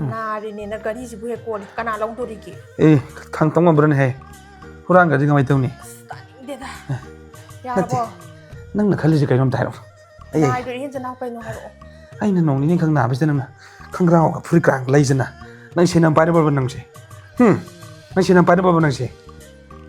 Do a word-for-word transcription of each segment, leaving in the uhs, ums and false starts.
ꯅꯥꯔꯤꯅꯦꯅ ꯒꯥꯔꯤꯁꯤꯕꯨ ꯍꯦꯛ ꯀꯣꯜꯂꯤ, ꯀꯅꯥ ꯂꯧꯗꯣꯔꯤꯒꯦ? ꯑꯦ, ꯈꯪ ꯇꯧ ꯉꯝꯕ꯭ꯔꯅꯦꯍꯦ? ꯍꯨꯔꯥꯟꯈ꯭ꯔꯗꯤ ꯀꯃꯥꯏꯅ ꯇꯧꯅꯤ? ꯑꯁ, ꯇꯥꯅꯤꯡꯗꯦꯗ꯫ ꯅꯠꯇꯦ, ꯌꯥꯔꯕꯣ? ꯅꯪꯅ ꯈꯜꯂꯤꯁꯦ ꯀꯩꯅꯣꯝꯇ ꯍꯥꯏꯔꯛꯑꯣ꯫ ꯑꯩ, ꯑꯩ ꯅꯥꯏꯗꯣ ꯏꯍꯦꯟ ꯖꯅꯥꯎ ꯀꯩꯅꯣ ꯍꯥꯏꯔꯛꯑꯣ꯫ ꯑꯩꯅ ꯅꯣꯡ ꯅꯤꯅꯤ ꯈꯛ ꯅꯥꯕꯁꯤꯗ ꯅꯪꯅ ꯈꯪꯒ꯭ꯔꯥꯎꯒ ꯐꯨꯔꯤꯠ ꯀꯔꯥꯡ ꯂꯩꯗꯅ, ꯅꯪ ꯁꯦꯟ ꯌꯥꯝ ꯄꯥꯏꯔꯕꯕ ꯅꯪꯁꯦ? ꯍꯨꯝ? ꯅꯪ ꯁꯦꯟ ꯌꯥꯝ ꯄꯥꯏꯔꯕꯕ ꯅꯪꯁꯦ?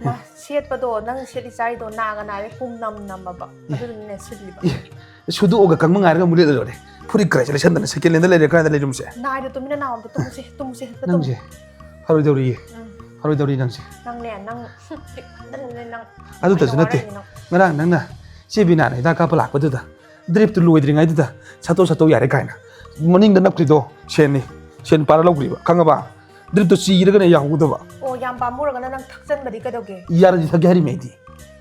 ꯃꯥ ꯁꯦꯠꯄꯗꯣ, ꯅꯪ ꯁꯦꯠꯂꯤ ꯆꯥꯔꯤꯗꯣ ꯅꯥꯒ ꯅꯥꯔꯦ, ꯄꯨꯝ ꯅꯝ ꯅꯝꯃꯕ꯫ ꯑꯦ꯫ ꯑꯗꯨꯗꯨꯅꯅꯦ ꯁꯤꯜꯂꯤꯕ꯫ ꯑꯦ, ꯁꯨꯗꯣꯛꯑꯒ ꯀꯪꯕ ꯉꯥꯏꯔꯒ ꯑꯃꯨꯛ ꯂꯤꯠꯂ ꯂꯣꯏꯔꯦ꯫ ꯐꯨꯔꯤꯠ ꯀꯔꯥꯏꯁꯦ ꯂꯩꯁꯟꯗꯅ ꯁꯦꯀꯦꯟ ꯍꯦꯟꯗ ꯂꯩꯔꯦ, ꯀꯗꯥꯏꯗ ꯂꯩꯔꯨꯝꯁꯦ? ꯅꯥꯏꯗꯣ ꯇꯨꯃꯤꯟꯅ ꯅꯥꯎ ꯑꯝꯇ ꯇꯨꯝꯃꯨꯁꯦ, ꯇꯨꯝꯃꯨꯁꯦ, ꯍꯦꯛꯇ ꯇꯨꯝꯃꯨ꯫ ꯅꯪꯁꯦ ꯐꯔꯣꯏꯗꯧꯔꯤꯌꯦ꯫ ꯎꯝ꯫ ꯐꯔꯣꯏꯗꯧꯔꯤ ꯅꯪꯁꯦ꯫ ꯅꯪꯅꯦ, ꯅꯪ ꯄꯤꯛꯃꯟꯗꯅꯅꯦ ꯅꯪ꯫ ꯑꯗꯨꯇꯁꯨ ꯑꯩꯅ ꯅꯠꯇꯦ꯫ ꯋꯥꯔꯛꯏꯅꯦ ꯅꯪ꯫ ꯉꯔꯥꯡ ꯅꯪꯅ ꯆꯦ ꯕꯤꯅꯥꯅ ꯍꯤꯗꯥꯛ ꯀꯥꯞꯄ ꯂꯥꯛꯄꯗꯨꯗ ꯗ꯭ꯔꯤꯞꯇꯨ ꯂꯣꯏꯗ꯭ꯔꯤꯉꯩꯗꯨꯗ ꯁꯠꯇꯣꯛ ꯁꯠꯇꯣꯛ ꯌꯥꯔꯦ ꯀꯥꯏꯅ ꯃꯅꯤꯡꯗ ꯅꯞꯈ꯭ꯔꯤꯗꯣ ꯁꯦꯟꯅꯤ꯫ ꯁꯦꯟ ꯄꯥꯔ ꯂꯧꯈ꯭ꯔꯤꯕ, ꯈꯪꯉꯕ? ꯗ꯭ꯔꯤꯞꯇꯣ ꯆꯤꯔꯒꯅꯦ ꯌꯥꯍꯧꯗꯕ꯫ ꯑꯣ, ꯌꯥꯝ ꯄꯥꯝꯃꯨꯔꯒꯅ ꯅꯪ ꯊꯛꯆꯟꯕꯗꯤ ꯀꯩꯗꯧꯒꯦ? ꯌꯥꯔꯗꯤ ꯊꯛꯀꯦ ꯍꯥꯏꯔꯤꯃꯦ ꯑꯩꯗꯤ꯫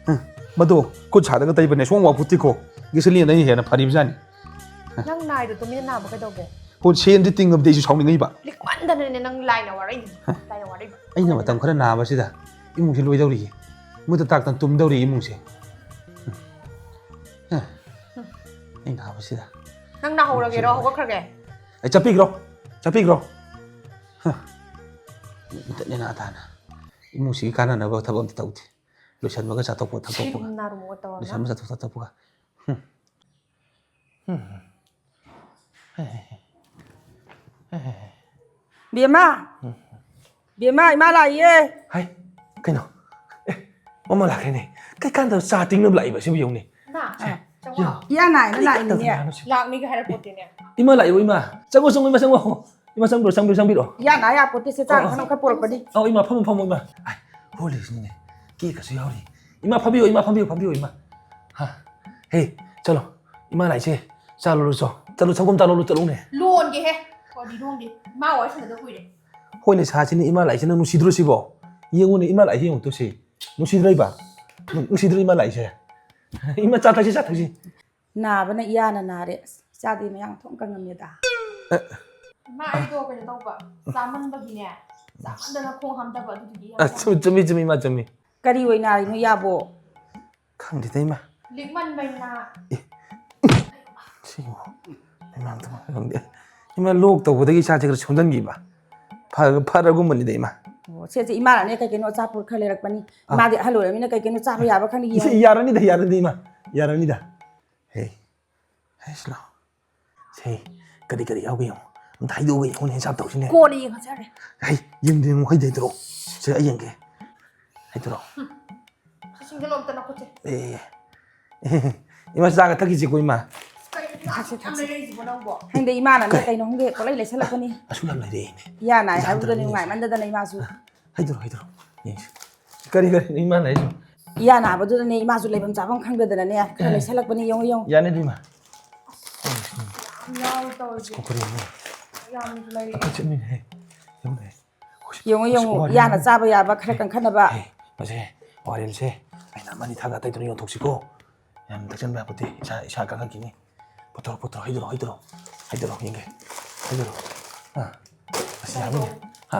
ꯍ, ꯃꯗꯣ ꯈꯨꯠ ꯁꯥꯗꯒ ꯇꯩꯕꯅꯦ, ꯁꯨꯡꯋꯥ ꯋꯥ ꯐꯨꯠꯇꯦꯀꯣ꯫ ꯒꯦꯁꯣꯂꯤꯟ ꯑꯩꯅ ꯍꯦꯟꯅ ꯐꯔꯤꯕꯖꯥꯠꯅꯤ꯫ ꯅꯪ ꯅꯥꯏꯗꯣ ꯇꯨꯃꯤꯟꯅ ꯅꯥꯕ ꯀꯩꯗꯧꯒꯦ? ꯍꯣ, ꯁꯦꯟꯗꯤ ꯇꯤꯡꯉꯕꯗꯤ ꯑꯩꯁꯨ ꯁꯥꯎꯅꯤꯡꯉꯛꯏꯕ꯫ ꯂꯤꯛꯃꯟꯗꯅꯅꯦ ꯅꯪ ꯂꯥꯏꯅ ꯋꯥꯔꯛꯏꯅꯦ꯫ ꯍ꯫ ꯂꯥꯏꯅ ꯋꯥꯔꯛꯏꯕ꯫ ꯑꯩꯅ ꯃꯇꯝ ꯈꯔ ꯅꯥꯕꯁꯤꯗ ꯏꯃꯨꯡꯁꯤ ꯂꯣꯏꯗꯧꯔꯤꯌꯦ꯫ ꯃꯨꯠꯇ ꯇꯥꯛꯇꯅ ꯇꯨꯝꯗꯧꯔꯤ ꯏꯃꯨꯡꯁꯦ꯫ ꯍ꯫ ꯑꯩ ꯅꯥꯕꯁꯤꯗ꯫ ꯅꯪ ꯅꯥꯍꯧꯔꯒꯦꯔꯣ? ꯏꯃꯨꯡꯁꯤ ꯂꯣꯏ-, ꯍꯧꯒꯠꯈ꯭ꯔꯒꯦ? ꯑꯩ ꯆꯠꯄꯤꯈ꯭ꯔꯣ, ꯆꯠꯄꯤꯈ꯭ꯔꯣ꯫ ꯍ꯫ ꯃꯨꯠꯇ ꯅꯦꯅꯥ ꯇꯥꯅ ꯏꯃꯨꯡꯁꯤꯒꯤ ꯀꯥꯟꯅꯅꯕ ꯊꯕꯛ ꯑꯝꯇ ꯇꯧꯗꯦ꯫ ꯂꯣꯏꯁꯟꯕꯒ ꯆꯥꯊꯣꯛꯄ ꯊꯛꯇꯣꯛꯄꯒ꯫ ꯁꯤꯔꯨꯝ ꯅꯥꯔꯨꯝꯒ ꯇꯧꯔꯒ꯫ ꯂꯣꯏꯁꯟꯕ ꯆꯥꯊꯣꯛ ꯊꯛꯇꯣꯛꯄꯒ꯫ ꯍꯨꯝ꯫ ꯍꯨꯝ꯫ ꯍꯦ, ꯍꯦ, ꯍꯦ꯫ ꯍꯦ, ꯍꯦ, ꯍꯦ꯫ ꯕꯦꯝꯃ! ꯎꯝ꯫ ꯕꯦꯝꯃ, ꯏꯃꯥ ꯂꯥꯛꯏꯌꯦ! ꯍꯥꯏ, ꯀꯩꯅꯣ? ꯑꯦ, ꯃꯃꯥ ꯂꯥꯛꯈ꯭ꯔꯦꯅꯦ꯫ ꯀꯩ ꯀꯥꯟꯗ ꯆꯥ ꯇꯤꯡꯅꯕ ꯂꯥꯛꯏꯕ ꯁꯤꯕꯨ ꯌꯦꯡꯉꯨꯅꯦ꯫ ꯏꯃꯥ, ꯁꯦ, ꯆꯪꯉꯣ꯫ ꯌꯥ ꯅꯥꯏꯅ ꯀꯩ ꯀꯥꯟꯗ ꯂꯥꯛꯏꯅꯤꯅꯦ꯫ ꯂꯥꯛꯏꯅꯣ ꯁꯤꯕꯨ? ꯂꯥꯛꯅꯤꯒ ꯍꯥꯏꯔꯛꯄꯣꯠꯇꯦꯅꯦ꯫ ꯏꯃꯥ ꯂꯥꯛꯏꯕꯣ, ꯏꯃꯥ? ꯆꯪꯉꯣ, ꯆꯪꯉꯣ, ꯏꯃꯥ, ꯆꯪꯉꯣ꯫ ꯏꯃꯥ, ꯆꯪꯕꯤꯔꯣ, ꯆꯪꯕꯤꯔꯣ, ꯆꯪꯕꯤꯔꯣ꯫ ꯌꯥ ꯅꯥ ꯌꯥꯄꯣꯠꯇꯦ, ꯁꯦ, ꯆꯥ ꯑꯣ, ꯈꯔ ꯈꯔ ꯄꯣꯔꯛꯄꯅꯤ꯫ ꯑꯣ, ꯏꯃꯥ, ꯐꯝꯃꯣ, ꯐꯝꯃꯣ, ꯏꯃꯥ꯫ ꯑꯥꯏ, ꯍꯣꯂꯤꯁꯅꯤꯅꯦ꯫ ꯀꯦꯛꯀꯁꯨ ꯌꯥꯎꯔꯤ꯫ ꯏꯃꯥ, ꯐꯝꯕꯤꯌꯣ, ꯏꯃꯥ, ꯐꯝꯕꯤꯌꯣ, ꯐꯝꯕꯤꯌꯣ, ꯏꯃꯥ꯫ ꯍꯥ? ꯍꯦ, ꯆꯠꯂꯣ꯫ ꯏꯃꯥ ꯂꯥꯛꯏꯁꯦ꯫ ꯆꯥ ꯂꯣꯜꯂꯨ ꯆꯣ꯫ ꯆꯠꯂꯨ, ꯁꯪꯒꯣꯝ ꯆꯥ ꯂꯣꯜꯂꯨ ꯆꯠꯂꯨꯅꯦ꯫ ꯂꯣꯟꯒꯦꯍꯦ꯫ ꯀꯔꯤ ꯂꯣꯟꯒꯦ? ꯏꯃꯥ ꯋꯥꯔꯤ ꯁꯥꯟꯅꯗ ꯀꯨꯏꯔꯦ꯫ ꯍꯣꯏꯅꯦ, ꯁꯥꯁꯤꯅꯦ, ꯏꯃꯥ ꯂꯥꯛꯏꯁꯦ ꯅꯪ ꯅꯨꯡꯁꯤꯗ꯭ꯔꯣ ꯁꯤꯕꯣ? ꯌꯦꯡꯉꯨꯅꯦ, ꯏꯃꯥ ꯂꯥꯛꯏꯁꯦ ꯌꯦꯡꯉꯨ ꯇꯨ ꯁꯤ꯫ ꯅꯨꯡꯁꯤꯗ꯭ꯔꯣ ꯏꯃꯥ? ꯅꯨꯡꯁꯤꯗ꯭ꯔꯣ ꯏꯃꯥ ꯂꯥꯛꯏꯁꯦ? ꯏꯃꯥ, ꯆꯥ ꯊꯛꯁꯤ, ꯆꯥ ꯊꯛꯁꯤ꯫ ꯅꯥꯕꯅ ꯏꯌꯥꯅ ꯅꯥꯔꯦ꯫ ꯑꯁ, ꯏꯆꯥꯗꯤ ꯃꯌꯥꯡ ꯊꯣꯛ ꯀꯪꯉꯝꯃꯦꯗ꯫ ꯑꯦ꯫ ꯏꯃꯥ, ꯑꯩꯗꯣ ꯀꯩꯅꯣ ꯇꯧꯕ, ꯆꯥꯃꯟꯕꯒꯤꯅꯦ, ꯆꯥꯃꯟꯗꯅ ꯈꯣꯡ ꯍꯥꯝꯊꯕ, ꯑꯗꯨꯗꯨꯒꯤ ꯌꯥꯝ ꯑ, ꯆꯨꯝ-, ꯆꯨꯝꯃꯤ, ꯆꯨꯝꯃꯤ, ꯏꯃꯥ, ꯆꯨꯝꯃꯤ꯫ ꯀꯔꯤ ꯑꯣꯏ ꯅꯥꯔꯤꯅꯣ ꯌꯥꯕꯣ? ꯈꯪꯗꯦꯗ, ꯏꯃꯥ꯫ ꯂꯤꯛꯃꯟꯕꯩꯅ꯫ ꯑꯦ꯫ ꯁꯤꯕꯨ ꯏꯃꯥꯡ ꯇꯨꯃꯥꯡ ꯈꯪꯗꯦ꯫ ꯏꯃꯥ, ꯂꯣꯛ ꯇꯧꯕꯗꯒꯤ ꯏꯁꯥꯁꯦ ꯈꯔ ꯁꯣꯟꯖꯟꯈꯤꯕ꯫ ꯐ-, ꯐꯔꯒꯨꯝꯕꯅꯤꯗ, ꯏꯃꯥ꯫ ꯑꯣ, ꯁꯦ, ꯁꯦ, ꯏꯃꯥꯅꯅꯦ ꯀꯩ ꯀꯩꯅꯣ ꯑꯆꯥꯄꯣꯠ ꯈꯔ ꯂꯩꯔꯛꯄꯅꯤ꯫ ꯑꯥ꯫ ꯏꯃꯥꯗꯤ ꯑꯍꯜ ꯑꯣꯏꯔꯕꯅꯤꯅ ꯀꯩ ꯀꯩꯅꯣ ꯆꯥꯕ ꯌꯥꯕ ꯈꯔ ꯏꯆꯦ, ꯌꯦꯡꯉꯣ꯫ ꯌꯥꯔꯅꯤꯗ, ꯌꯥꯔꯅꯤ, ꯏꯃꯥ꯫ ꯌꯥꯔꯅꯤꯗ꯫ ꯍꯦ, ꯍꯦ, ꯁꯤꯂꯥꯎ꯫ ꯁꯦ, ꯀꯔꯤ ꯀꯔꯤ ꯌꯥꯎꯒꯦ ꯌꯦꯡꯉꯣ꯫ ꯑꯝꯇ ꯍꯩꯗꯣꯛꯑꯒ ꯌꯦꯡꯉꯨꯅꯦ, ꯍꯤꯁꯥꯞ ꯇꯧꯁꯤꯅꯦ꯫ ꯀꯣꯟꯅ ꯌꯦꯡꯉꯁꯦ ꯌꯥꯔꯦ꯫ ꯍꯩ, ꯌꯦꯡꯗꯦ, ꯌꯦꯡꯉꯣ, ꯍꯩꯗ ꯍꯩꯗꯣꯔꯛꯑꯣ꯫ ꯁꯦ, ꯑꯩ ꯌꯦꯡꯒꯦ꯫ ꯍꯩꯗꯣꯔꯛꯑꯣ꯫ ꯁꯤ ꯁꯤꯡꯖꯜꯂꯣ ꯑꯝꯇ ꯅꯈꯨꯠꯁꯦ꯫ ꯑꯦ, ꯑꯦ, ꯑꯦ꯫ ꯏꯃꯥ, ꯆꯥꯒ ꯊꯛꯈꯤꯁꯤꯀꯣ, ꯏꯃꯥ꯫ ꯀꯩꯅꯣ ꯊꯛꯁꯤ, ꯌꯥꯝ ꯊꯛꯁꯤ꯫ ꯂꯩꯔꯛꯏꯁꯤꯕꯣ ꯅꯪꯕꯣ? ꯈꯪꯗꯦ, ꯏꯃꯥꯅꯅꯦ ꯀꯩ? ꯀꯩꯅꯣ ꯈꯪꯗꯦ, ꯄꯣꯠꯂꯩ ꯂꯩꯁꯜꯂꯛꯄꯅꯤ꯫ ꯑꯁꯨꯛ ꯌꯥꯝ ꯂꯩꯔꯛꯑꯦꯅꯦ꯫ ꯏꯌꯥ ꯅꯥꯏ ꯏꯆꯥ ꯍꯥꯏꯕꯗꯨꯗꯅꯦ ꯍꯟꯗꯛ ꯅꯨꯡꯉꯥꯏꯃꯟꯗꯗꯅ ꯏꯃꯥꯁꯨ꯫ ꯍꯩꯗꯣꯔꯛꯑꯣ, ꯍꯩꯗꯣꯔꯛꯑꯣ꯫ ꯌꯦꯡꯁꯤ꯫ ꯀꯔꯤ, ꯀꯔꯤꯅꯣ ꯏꯃꯥꯅ ꯍꯥꯏꯁꯤꯕꯣ? ꯏꯌꯥ ꯅꯥꯕꯗꯨꯗꯅꯦ ꯏꯃꯥꯁꯨ ꯂꯩꯐꯝ ꯆꯥꯐꯝ ꯈꯪꯗꯗꯅꯅꯦ ꯈꯔ ꯑꯦ꯫ ꯂꯩꯁꯜꯂꯛꯄꯅꯤ, ꯌꯦꯡꯉꯨ, ꯌꯦꯡꯉꯨ꯫ ꯌꯥꯅꯤꯗ, ꯏꯃꯥ꯫ ꯌꯥꯝ ꯌꯥꯎꯔꯤ ꯇꯧꯔꯤꯁꯦ꯫ ꯀꯣꯀꯔꯤꯅꯣ? ꯌꯥꯝꯅꯁꯨ ꯂꯩꯔꯛꯑꯦ꯫ ꯑꯩꯈꯣꯏ ꯆꯠꯃꯤꯟꯅꯩ꯫ ꯌꯦꯡꯉꯨꯅꯦ꯫ ꯌꯦꯡꯉꯨ, ꯌꯦꯡꯉꯨ, ꯋꯥꯔꯤ ꯏꯌꯥꯅ ꯑꯃ ꯆꯥꯕ ꯌꯥꯕ ꯈꯔ ꯀꯟꯈꯠꯅꯕ꯫ ꯑꯦ, ꯃꯁꯦ, ꯋꯥꯔꯦꯜꯁꯦ ꯑꯩꯅ ꯑꯃꯅꯤ ꯊꯥꯡꯒ ꯑꯇꯩꯗꯨꯅ ꯌꯣꯟꯊꯣꯛꯁꯤꯀꯣ꯫ ꯌꯥꯝ ꯊꯛꯆꯟꯕ ꯌꯥꯄꯣꯠꯇꯦ, ꯏꯁꯥ, ꯏꯁꯥ ꯀꯟꯈꯠꯈꯤꯅꯤ꯫ ꯄꯨꯊꯣꯔꯛꯑꯣ, ꯄꯨꯊꯣꯔꯛꯑꯣ, ꯍꯩꯗꯣꯔꯛꯑꯣ, ꯍꯩꯗꯣꯔꯛꯑꯣ, ꯍꯩꯗꯣꯔꯛꯑꯣ, ꯌꯦꯡꯒꯦ꯫ ꯍꯩꯗꯣꯔꯛꯑꯣ꯫ ꯑꯥ, ꯑꯁ, ꯌꯥꯅꯤꯅꯦ꯫ ꯍꯥ,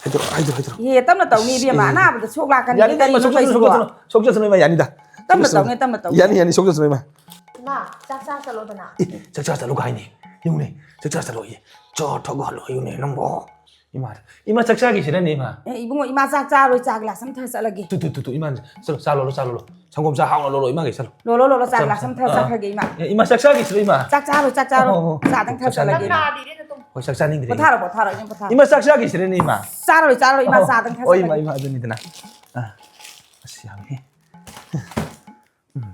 ꯍꯩꯗꯣꯔꯛꯑꯣ, ꯍꯩꯗꯣꯔꯛꯑꯣ, ꯍꯩꯗꯣꯔꯛꯑꯣ꯫ ꯏꯍꯦ, ꯇꯞꯅ ꯇꯧꯅꯤ, ꯏꯕꯦꯝꯃ, ꯑꯁ, ꯑꯅꯥꯕꯗ ꯁꯣꯛ ꯂꯥꯛꯀꯅꯤ, ꯌꯥꯅꯤꯗ, ꯀꯔꯤꯅꯣ ꯏꯃꯥ, ꯁꯣꯛꯆꯁꯅꯨ, ꯇꯧꯔꯤꯁꯤꯕꯣ? ꯁꯣꯛꯆꯁꯅꯨ, ꯁꯣꯛꯆꯁꯅꯨ, ꯏꯃꯥ, ꯌꯥꯅꯤꯗ꯫ ꯇꯞꯅ ꯁꯣꯛꯆꯁꯅꯨ꯫ ꯇꯧꯅꯦ, ꯇꯞꯅ ꯇꯧꯅꯦ꯫ ꯌꯥꯅꯤ, ꯌꯥꯅꯤ, ꯁꯣꯛꯆꯁꯅꯨ, ꯏꯃꯥ꯫ ꯏꯃꯥ, ꯆꯥꯛ ꯆꯥ ꯆꯠꯂꯣꯗꯅ꯫ ꯑꯦ, ꯆꯥꯛ ꯆꯥ ꯆꯠꯂꯣ ꯀꯥꯏꯅꯦ꯫ ꯌꯦꯡꯉꯨꯅꯦ, ꯆꯥꯛ ꯆꯥ ꯆꯠꯂꯣ, ꯏ꯫ ꯆꯥ ꯊꯛꯑꯒ ꯍꯜꯂꯣ, ꯌꯦꯡꯉꯨꯅꯦ, ꯅꯪꯕꯣ꯫ ꯏꯃꯥ, ꯏꯃꯥ, ꯆꯥꯛ ꯆꯥꯈꯤꯁꯤꯔꯅꯦ, ꯏꯃꯥ? ꯑꯦ, ꯏꯕꯨꯡꯉꯣ, ꯏꯃꯥ ꯆꯥꯛ ꯆꯥꯔꯣꯏ, ꯆꯥ ꯒ꯭ꯂꯥꯁ ꯑꯃ ꯊꯛꯑ ꯆꯠꯂꯒꯦ꯫ ꯇꯨ, ꯇꯨ, ꯇꯨ, ꯇꯨ, ꯏꯃꯥ, ꯆꯠꯂꯣ, ꯆꯥ ꯂꯣꯜꯂꯣ, ꯆꯥ ꯂꯣꯜꯂꯣ꯫ ꯁꯪꯒꯣꯝ ꯆꯥ ꯍꯥꯎꯅ ꯂꯣꯜꯂꯣ, ꯏꯃꯥꯒꯤ ꯆꯠꯂꯣ꯫ ꯂꯣꯜꯂꯣ, ꯂꯣꯜꯂꯣ, ꯆꯥ ꯆꯠꯂꯣ, ꯒ꯭ꯂꯥꯁ ꯆꯠꯂꯣ꯫ ꯑꯃ ꯊꯛꯑ ꯑꯥ, ꯆꯠꯈ꯭ꯔꯒꯦ, ꯏꯃꯥ꯫ ꯑꯦ, ꯏꯃꯥ, ꯆꯥꯛ ꯆꯥꯈꯤꯁꯤꯔꯣ, ꯏꯃꯥ? ꯆꯥꯛ ꯆꯥꯔꯣꯏ, ꯆꯥꯛ ꯆꯥꯔꯣꯏ꯫ ꯑꯣ, ꯑꯣ, ꯑꯣ꯫ ꯆꯥꯗꯪ ꯊꯛꯑ ꯆꯥꯛ ꯆꯠꯂꯒꯦ꯫ ꯆꯥꯅꯤꯡꯗ꯭ꯔꯤꯅꯦ ꯑꯗꯨꯝ꯫ ꯍꯣꯏ, ꯆꯥꯛ ꯆꯥꯅꯤꯡꯗ꯭ꯔꯦ꯫ ꯄꯣꯊꯥꯔꯣ, ꯄꯣꯊꯥꯔꯣ, ꯏꯕꯦꯝ, ꯄꯣꯊꯥꯔꯣ꯫ ꯏꯃꯥ, ꯆꯥꯛ ꯆꯥꯈꯤꯁꯤꯔꯅꯦ, ꯏꯃꯥ? ꯆꯥꯔꯣꯏ, ꯆꯥꯔꯣꯏ, ꯏꯃꯥ, ꯑꯣ, ꯆꯥꯗꯪ ꯊꯛꯑ ꯑꯣ, ꯏꯃꯥ, ꯆꯠꯂꯒꯦ꯫ ꯏꯃꯥ, ꯑꯗꯨꯅꯤꯗꯅ꯫ ꯑꯥ, ꯑꯁ, ꯌꯥꯝꯃꯦ꯫ ꯎꯝ꯫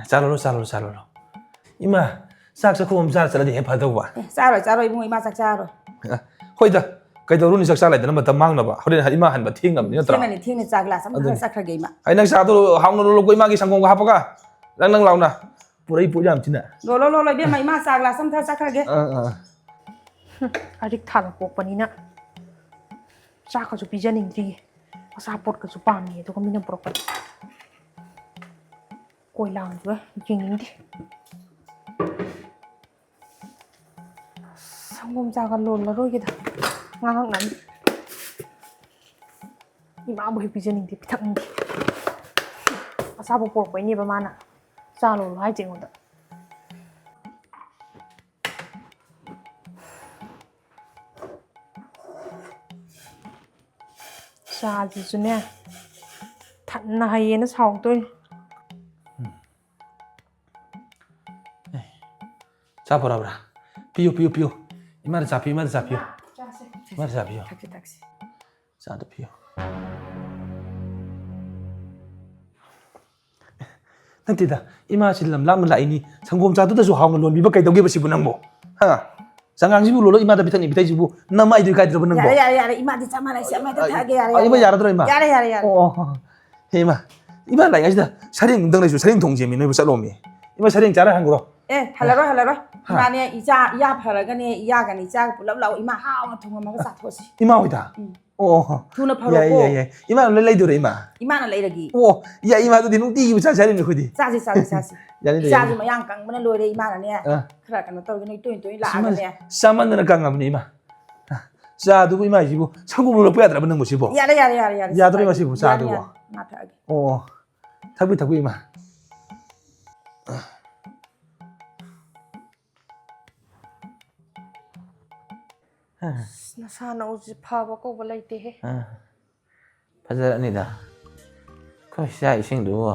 ꯆꯥ ꯂꯣꯜꯂꯣ, ꯆꯥ ꯂꯣꯜꯂꯣ, ꯆꯥ ꯂꯣꯜꯂꯣ꯫ ꯏꯃꯥ, ꯆꯥꯛ ꯆꯥꯛꯈꯣꯝ ꯑꯃ ꯆꯥꯔ ꯆꯠꯂꯗꯤ ꯍꯦꯛ ꯐꯗꯧꯕ꯫ ꯑꯦ, ꯆꯥꯔꯣꯏ, ꯆꯥꯔꯣꯏ ꯏꯕꯨꯡꯉꯣ, ꯏꯃꯥ ꯆꯥꯛ ꯆꯥꯔꯣꯏ꯫ ꯑ, ꯍꯣꯏꯗ, ꯀꯩꯗꯧꯔꯨꯅꯤ ꯆꯥꯛ ꯆꯥ ꯂꯩꯗꯅ ꯃꯇꯝ ꯃꯥꯡꯅꯕ꯫ ꯍꯣꯔꯦꯟ ꯏꯃꯥ ꯍꯟꯕ ꯊꯦꯡꯅꯕꯅꯤ ꯅꯠꯇ꯭ꯔꯣ? ꯊꯦꯡꯉꯅꯤ, ꯊꯦꯡꯅ ꯆꯥ ꯒ꯭ꯂꯥꯁ ꯑꯃ ꯊꯛꯑ ꯑꯗꯨꯅꯤ꯫ ꯆꯠꯈ꯭ꯔꯒꯦ ꯏꯃꯥ꯫ ꯑꯩ ꯅꯪ ꯆꯥꯗꯣ ꯍꯥꯎꯅ ꯂꯣꯜꯂꯣꯀꯣ ꯏꯃꯥꯒꯤ ꯁꯪꯒꯣꯝꯒ ꯍꯥꯞꯄꯒ꯫ ꯅꯪ ꯅꯪ ꯂꯥꯎꯅ꯫ ꯄꯨꯔꯩ ꯄꯨ ꯌꯥꯝ ꯊꯤꯅ꯫ ꯂꯣꯜꯂꯣ, ꯂꯣꯜꯂꯣ ꯏꯕꯦꯝꯃ, ꯏꯃꯥ ꯆꯥ ꯒ꯭ꯂꯥꯁ ꯑꯃ ꯊꯛꯑ ꯆꯠꯈ꯭ꯔꯒꯦ꯫ ꯑ, ꯑ꯫ ꯍꯨꯝ, ꯑꯔꯤꯛ ꯊꯥꯗ ꯄꯣꯛꯄꯅꯤꯅ ꯆꯥꯛꯀꯁꯨ ꯄꯤꯖꯅꯤꯡꯗ꯭ꯔꯤꯌꯦ꯫ ꯑꯆꯥꯄꯣꯠꯀꯁꯨ ꯄꯥꯝꯃꯤ, ꯑꯗꯨꯒ ꯃꯤꯅ ꯄꯨꯔꯛꯄꯗ꯫ ꯀꯣꯏ ꯂꯥꯡꯗꯨꯒ ꯌꯦꯡꯅꯤꯡꯗꯦ꯫ ꯁꯪꯒꯣꯝ ꯆꯥꯒ ꯂꯣꯜꯂꯔꯣꯏꯒꯦꯗ, ꯉꯥꯡꯉꯛꯅꯕꯅꯤ꯫ ꯏꯃꯥꯕꯨ ꯍꯦꯛ ꯄꯤꯖꯅꯤꯡꯗꯦ, ꯄꯤꯊꯛꯅꯤꯡꯗꯦ꯫ ꯑꯆꯥꯄꯣꯠ ꯄꯣꯔꯛꯄꯩꯅꯦꯕ ꯃꯥꯅ ꯆꯥ ꯂꯣꯜꯂꯣ ꯍꯥꯏꯁꯦ ꯑꯩꯉꯣꯟꯗ꯫ ꯆꯥꯁꯤꯁꯨꯅꯦ, ꯊꯟꯅ ꯍꯩꯌꯦꯅ ꯁꯥꯎꯔꯛꯇꯣꯏꯅꯦ꯫ ꯆꯥ ꯄꯨꯔꯛꯑꯕ꯭ꯔꯥ? ꯄꯤꯌꯨ, ꯄꯤꯌꯨ, ꯄꯤꯌꯨ꯫ ꯏꯃꯥꯗ ꯆꯥ ꯄꯤꯌꯨ, ꯏꯃꯥꯗ ꯆꯥ ꯄꯤꯌꯨ꯫ ꯆꯥꯁꯦ꯫ ꯏꯃꯥꯗ ꯆꯥ ꯄꯤꯌꯨ꯫ ꯊꯛꯁꯤ, ꯊꯛꯁꯤ꯫ ꯆꯥꯗꯣ ꯄꯤꯌꯨ꯫ ꯅꯠꯇꯦꯗ, ꯏꯃꯥꯁꯤ ꯂꯝ ꯂꯥꯞꯅ ꯂꯥꯛꯏꯅꯤ꯫ ꯁꯪꯒꯣꯝ ꯆꯥꯗꯨꯗꯁꯨ ꯍꯥꯎꯅ ꯂꯣꯟꯕꯤꯕ ꯀꯩꯗꯧꯒꯦꯕ ꯁꯤꯕꯨ ꯅꯪꯕꯨ? ꯍꯥ? ꯆꯉꯥꯡꯁꯤꯕꯨ ꯂꯣꯜꯂꯣ, ꯏꯃꯥꯗ ꯄꯤꯊꯛꯅꯤ ꯄꯤꯊꯛꯏꯁꯤꯕꯨ ꯅꯃꯥꯏꯗꯨ ꯏꯀꯥꯏꯗ꯭ꯔꯕ ꯅꯪꯕꯣ? ꯌꯥꯔꯦ, ꯌꯥꯔꯦ, ꯌꯥꯔꯦ꯫ ꯏꯃꯥꯗꯤ ꯆꯞ ꯃꯥꯟꯅꯩ, ꯁꯤ ꯑꯃꯗ ꯊꯛꯑꯒꯦ, ꯌꯥꯔꯦ, ꯑ, ꯌꯥꯔꯦ, ꯏꯃꯥ ꯌꯥꯔꯦ꯫ ꯌꯥꯔꯗ꯭ꯔꯣ, ꯏꯃꯥ? ꯌꯥꯔꯦ, ꯌꯥꯔꯦ, ꯌꯥꯔꯦ꯫ ꯑꯣ, ꯑꯣ, ꯑꯣ꯫ ꯍꯦ, ꯏꯃꯥ, ꯏꯃꯥ ꯂꯥꯛꯏꯉꯩꯁꯤꯗ ꯁꯔꯦꯡ ꯑꯝꯇꯪ ꯂꯩꯁꯨ, ꯁꯔꯦꯡ ꯊꯣꯡ ꯁꯦꯝꯃꯤ, ꯅꯣꯏꯕꯨ ꯆꯠꯂꯣꯃꯤ꯫ ꯏꯃꯥ, ꯁꯔꯦꯡ ꯆꯥꯔ ꯍꯟꯈ꯭ꯔꯣ꯫ ꯑꯦ, ꯍꯜꯂꯔꯣꯏ, ꯍꯜꯂꯔꯣꯏ꯫ ꯍꯥ꯫ ꯏꯃꯥꯅꯦ, ꯏꯆꯥ, ꯏꯌꯥ ꯐꯔꯒꯅꯦ, ꯏꯌꯥꯒꯅꯦ, ꯏꯆꯥꯒ ꯄꯨꯂꯞ ꯂꯥꯛꯑꯣ꯫ ꯏꯃꯥ ꯍꯥꯎꯅ ꯊꯣꯡꯉꯝꯃꯒ ꯆꯥꯊꯣꯛꯑꯁꯤ꯫ ꯏꯃꯥ ꯍꯣꯏꯗ? ꯎꯝ꯫ ꯑꯣ, ꯑꯣ꯫ ꯊꯨꯅ ꯐꯔꯣꯀꯣ꯫ ꯌꯥꯏ, ꯌꯥꯏ, ꯌꯥꯏ꯫ ꯏꯃꯥ ꯂꯣꯏ ꯂꯩꯗꯣꯏꯔꯥ, ꯏꯃꯥ? ꯏꯃꯥꯅ ꯂꯩꯔꯒꯦ꯫ ꯑꯣ, ꯌꯥꯏ, ꯏꯃꯥ, ꯑꯗꯨꯗꯤ ꯅꯨꯡꯇꯤꯒꯤ ꯆꯥꯁꯦ ꯍꯥꯏꯔꯤꯅꯦ ꯑꯩꯈꯣꯏꯗꯤ꯫ ꯆꯥꯁꯤ, ꯆꯥꯁꯤ, ꯆꯥꯁꯤ꯫ ꯌꯥꯅꯤꯗ, ꯏꯆꯥꯁꯤ ꯌꯥꯅꯤꯗ꯫ ꯃꯌꯥꯡ ꯀꯪꯕꯅ ꯂꯣꯏꯔꯦ, ꯏꯃꯥꯅꯅꯦ꯫ ꯑ꯫ ꯈꯔ ꯀꯩꯅꯣ ꯇꯧꯔꯒ ꯅꯣꯏ ꯇꯣꯏꯅ ꯇꯣꯏꯅ ꯏꯁ, ꯏꯃꯥ, ꯂꯥꯛꯑꯒꯅꯦ꯫ ꯆꯥꯃꯟꯗꯅ ꯀꯪꯉꯕꯅꯦ, ꯏꯃꯥ꯫ ꯑ, ꯆꯥꯗꯨꯕꯨ, ꯏꯃꯥ, ꯍꯥꯏꯁꯤꯕꯨ ꯁꯪꯒꯣꯝ ꯂꯣꯜꯂꯛꯄ ꯌꯥꯗ꯭ꯔꯕ ꯅꯪꯕꯨ ꯁꯤꯕꯣ? ꯌꯥꯔꯦ, ꯌꯥꯔꯦ, ꯌꯥꯔꯦ, ꯌꯥꯔꯦ꯫ ꯌꯥꯗ꯭ꯔꯣ, ꯏꯃꯥ, ꯁꯤꯕꯨ ꯌꯥꯅꯤ, ꯆꯥꯗꯨꯕꯣ? ꯌꯥꯅꯤ꯫ ꯏꯃꯥ ꯊꯛꯑꯒꯦ꯫ ꯑꯣ, ꯊꯛꯄꯤ, ꯊꯛꯄꯤ, ꯏꯃꯥ꯫ ꯑꯁ, ꯅꯁꯥ ꯅꯎꯁꯤ ꯐꯕ ꯀꯧꯕ ꯂꯩꯇꯦꯍꯦ꯫ ꯑꯥ, ꯐꯖꯔꯛꯑꯅꯤꯗ꯫ ꯑꯩꯈꯣꯏ ꯆꯥꯛ ꯏꯁꯤꯡꯗꯨꯕꯨ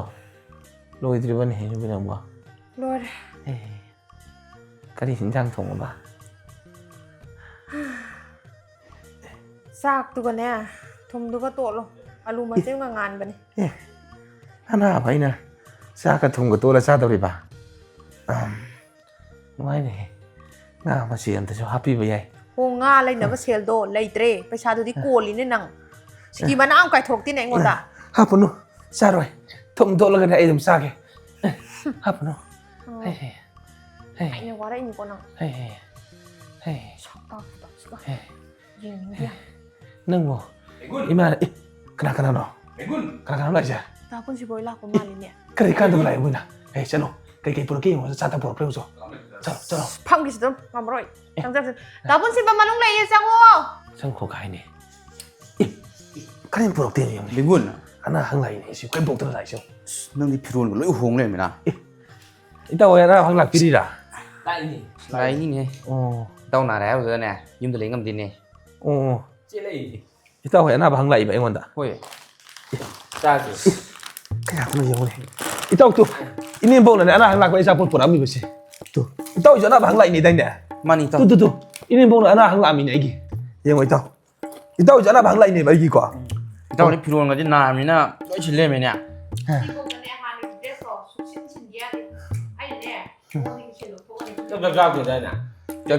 ꯂꯣꯏꯗ꯭ꯔꯤꯕꯅꯦꯍꯦ, ꯅꯨꯄꯤ ꯅꯪꯕꯣ? ꯂꯣꯏꯔꯦ꯫ ꯑꯦ, ꯀꯔꯤ ꯍꯤꯟꯖꯥꯡ ꯊꯣꯡꯉꯕ? ꯆꯥꯛꯇꯨꯒꯅꯦ, ꯊꯨꯝꯗꯨꯒ ꯇꯣꯠꯂꯣ꯫ ꯑꯂꯨ ꯃꯆꯦꯠ ꯑꯃꯒ ꯉꯥꯟꯕꯅꯦ꯫ ꯑꯦ, ꯑꯅꯥꯕ ꯑꯩꯅ ꯆꯥꯛꯀ ꯊꯨꯝꯒ ꯇꯣꯠꯂ ꯆꯥꯗꯧꯔꯤꯕ? ꯑꯝ, ꯅꯨꯡꯉꯥꯏꯅꯦꯍꯦ꯫ ꯉꯥ ꯃꯆꯦꯠ ꯑꯝꯇꯁꯨ ꯍꯥꯞꯄꯤꯕ ꯌꯥꯏ꯫ ꯍꯣ, ꯉꯥ ꯂꯩꯅꯕ ꯁꯦꯜꯗꯣ ꯂꯩꯇ꯭ꯔꯦ꯫ ꯄꯩꯁꯥꯗꯨꯗꯤ ꯀꯣꯜꯂꯤꯅꯦ ꯅꯪ꯫ ꯁꯤꯀꯤ ꯃꯅꯥ ꯑꯃ ꯀꯥꯏꯊꯣꯔꯛꯇꯦꯅꯦ ꯑꯩꯉꯣꯟꯗ꯫ ꯍꯥꯞꯄꯨꯅꯨ, ꯆꯥꯔꯣꯏ꯫ ꯊꯨꯝ ꯇꯣꯠꯂꯒꯅꯦ ꯑꯩ ꯑꯗꯨꯝ ꯆꯥꯒꯦ꯫ ꯍꯥꯞꯄꯨꯅꯨ꯫ ꯑꯣ꯫ ꯍꯦ, ꯍꯦ꯫ ꯍꯦ꯫ ꯑꯩꯅ ꯋꯥꯔꯛꯏꯅꯤꯀꯣ ꯅꯪ꯫ ꯍꯦ, ꯍꯦ꯫ ꯍꯦ꯫ ꯁꯛꯇꯥꯛꯇꯨꯗ ꯁꯤꯒ꯫ ꯍꯦ꯫ ꯌꯦꯡꯅꯤꯡꯗꯦ꯫ ꯅꯪꯕꯨ ꯃꯦꯒꯨꯟ! ꯏꯃꯥꯅ, ꯑꯦ, ꯀꯅꯥ ꯀꯅꯥꯅꯣ? ꯃꯦꯒꯨꯟ! ꯀꯅꯥ ꯀꯅꯥꯅꯣ ꯂꯥꯛꯏꯁꯦ? ꯗꯥ ꯄꯨꯟꯁꯤꯕ ꯍꯣꯏ ꯂꯥꯛꯄ ꯃꯥꯜꯂꯤꯅꯦ꯫ ꯀꯔꯤ ꯀꯥꯟꯗꯕ ꯂꯥꯛꯏ ꯃꯣꯏꯅ? ꯑꯦ, ꯆꯠꯂꯣ꯫ ꯀꯩ ꯀꯩ ꯄꯨꯔꯛꯀꯦ ꯌꯦꯡꯉꯣ꯫ ꯆꯥ ꯊꯛ ꯄꯨꯔꯛꯄ꯭ꯔꯥ ꯌꯦꯡꯉꯨꯆꯣ꯫ ꯆꯠꯂꯣ, ꯆꯠꯂꯣ꯫ ꯐꯝꯈꯤꯁꯤ ꯑꯗꯨꯝ, ꯉꯝꯃꯔꯣꯏ꯫ ꯑꯦ꯫ ꯆꯪ, ꯆꯪ, ꯆꯪ꯫ ꯗꯥ ꯄꯨꯟꯁꯤꯕ ꯃꯅꯨꯡ ꯂꯩꯌꯦ, ꯆꯪꯉꯣ꯫ ꯆꯪꯈꯣ ꯀꯥꯏꯅꯦ꯫ ꯑꯦ, ꯀꯔꯤꯝ ꯄꯨꯔꯛꯇꯦꯅꯦ ꯌꯦꯡꯉꯨꯅꯦ꯫ ꯃꯦꯒꯨꯟ! ꯑꯅꯥ ꯑꯍꯪ ꯂꯥꯛꯏꯅꯦ ꯁꯤ, ꯀꯔꯤꯝ ꯄꯨꯔꯛꯇꯅ ꯂꯥꯛꯏꯁꯦ ꯌꯦꯡꯉꯨ꯫ ꯑꯁ, ꯅꯪꯗꯤ ꯐꯤꯔꯣꯟꯒ ꯂꯣꯏ ꯍꯣꯡ ꯂꯩꯔꯝꯃꯤꯅ꯫ ꯑꯦ, ꯏꯇꯥꯎ ꯍꯣꯏ ꯑꯅꯥ ꯑꯍꯪ ꯂꯥꯛꯄꯤꯔꯤꯔꯥ? ꯂꯥꯛꯏꯅꯦ꯫ ꯂꯥꯛꯏꯅꯤꯅꯦ꯫ ꯑꯣ꯫ ꯏꯇꯥꯎ ꯅꯥꯔꯦ ꯍꯥꯏꯕꯗꯨꯗꯅꯦ, ꯌꯨꯝꯗ ꯂꯩ ꯉꯝꯗꯦꯅꯦ꯫ ꯑꯣ꯫ ꯆꯦꯜꯂꯛꯏꯅꯦ꯫ ꯏꯇꯥꯎ ꯍꯣꯏ ꯑꯅꯥꯕ ꯍꯪ ꯂꯥꯛꯏꯕ ꯑꯩꯉꯣꯟꯗ꯫ ꯍꯣꯏ꯫ ꯆꯥꯁꯦ꯫ ꯀꯌꯥꯗꯅꯣ ꯌꯦꯡꯉꯨꯅꯦ꯫ ꯏꯇꯥꯎ ꯇꯨ, ꯏꯅꯦꯝꯕꯣꯛꯅꯅꯦ ꯑꯅꯥ ꯍꯪ ꯂꯥꯛꯄ ꯑꯆꯥꯄꯣꯠ ꯄꯨꯔꯛꯑꯝꯃꯤꯕꯁꯦ꯫ ꯇꯨ, ꯏꯇꯥꯎꯁꯨ ꯑꯅꯥꯕ ꯍꯪ ꯂꯥꯛꯏꯅꯦꯗꯥꯏꯅꯦ? ꯃꯥꯅꯤ ꯏꯇꯥꯎ꯫ ꯇꯨ ꯇꯨ ꯇꯨ, ꯏꯅꯦꯝꯕꯣꯛꯅ ꯑꯅꯥ ꯍꯪ ꯂꯥꯛꯑꯝꯃꯤꯅꯦ ꯑꯩꯒꯤ꯫ ꯌꯦꯡꯉꯣ ꯏꯇꯥꯎ, ꯏꯇꯥꯎꯁꯨ ꯑꯅꯥꯕ ꯍꯪ ꯂꯥꯛꯏꯅꯦꯕ ꯑꯩꯒꯤꯀꯣ꯫ ꯏꯇꯥꯎꯗꯤ ꯐꯤꯔꯣꯜꯒꯗꯤ ꯅꯥꯔꯕꯅꯤꯅ ꯂꯣꯏ ꯁꯤꯜ ꯂꯩꯔꯝꯃꯦꯅꯦ꯫ ꯁꯤꯕꯧꯗꯅꯦ ꯍꯥꯟꯅꯒꯤ ꯗ꯭ꯔꯦꯁꯇꯣ ꯁꯨꯡꯁꯤꯟ ꯁꯤꯟꯗꯦ ꯌꯥꯗꯦ꯫ ꯑꯩꯅꯅꯦ ꯐꯤꯔꯣꯜꯗꯤ ꯁꯦꯠꯂꯣ ꯊꯣꯛꯑꯅꯤ꯫ ꯆꯥꯛ ꯆꯥꯛ ꯆꯥꯗ꯭ꯔꯤꯗꯥꯏꯅꯦ?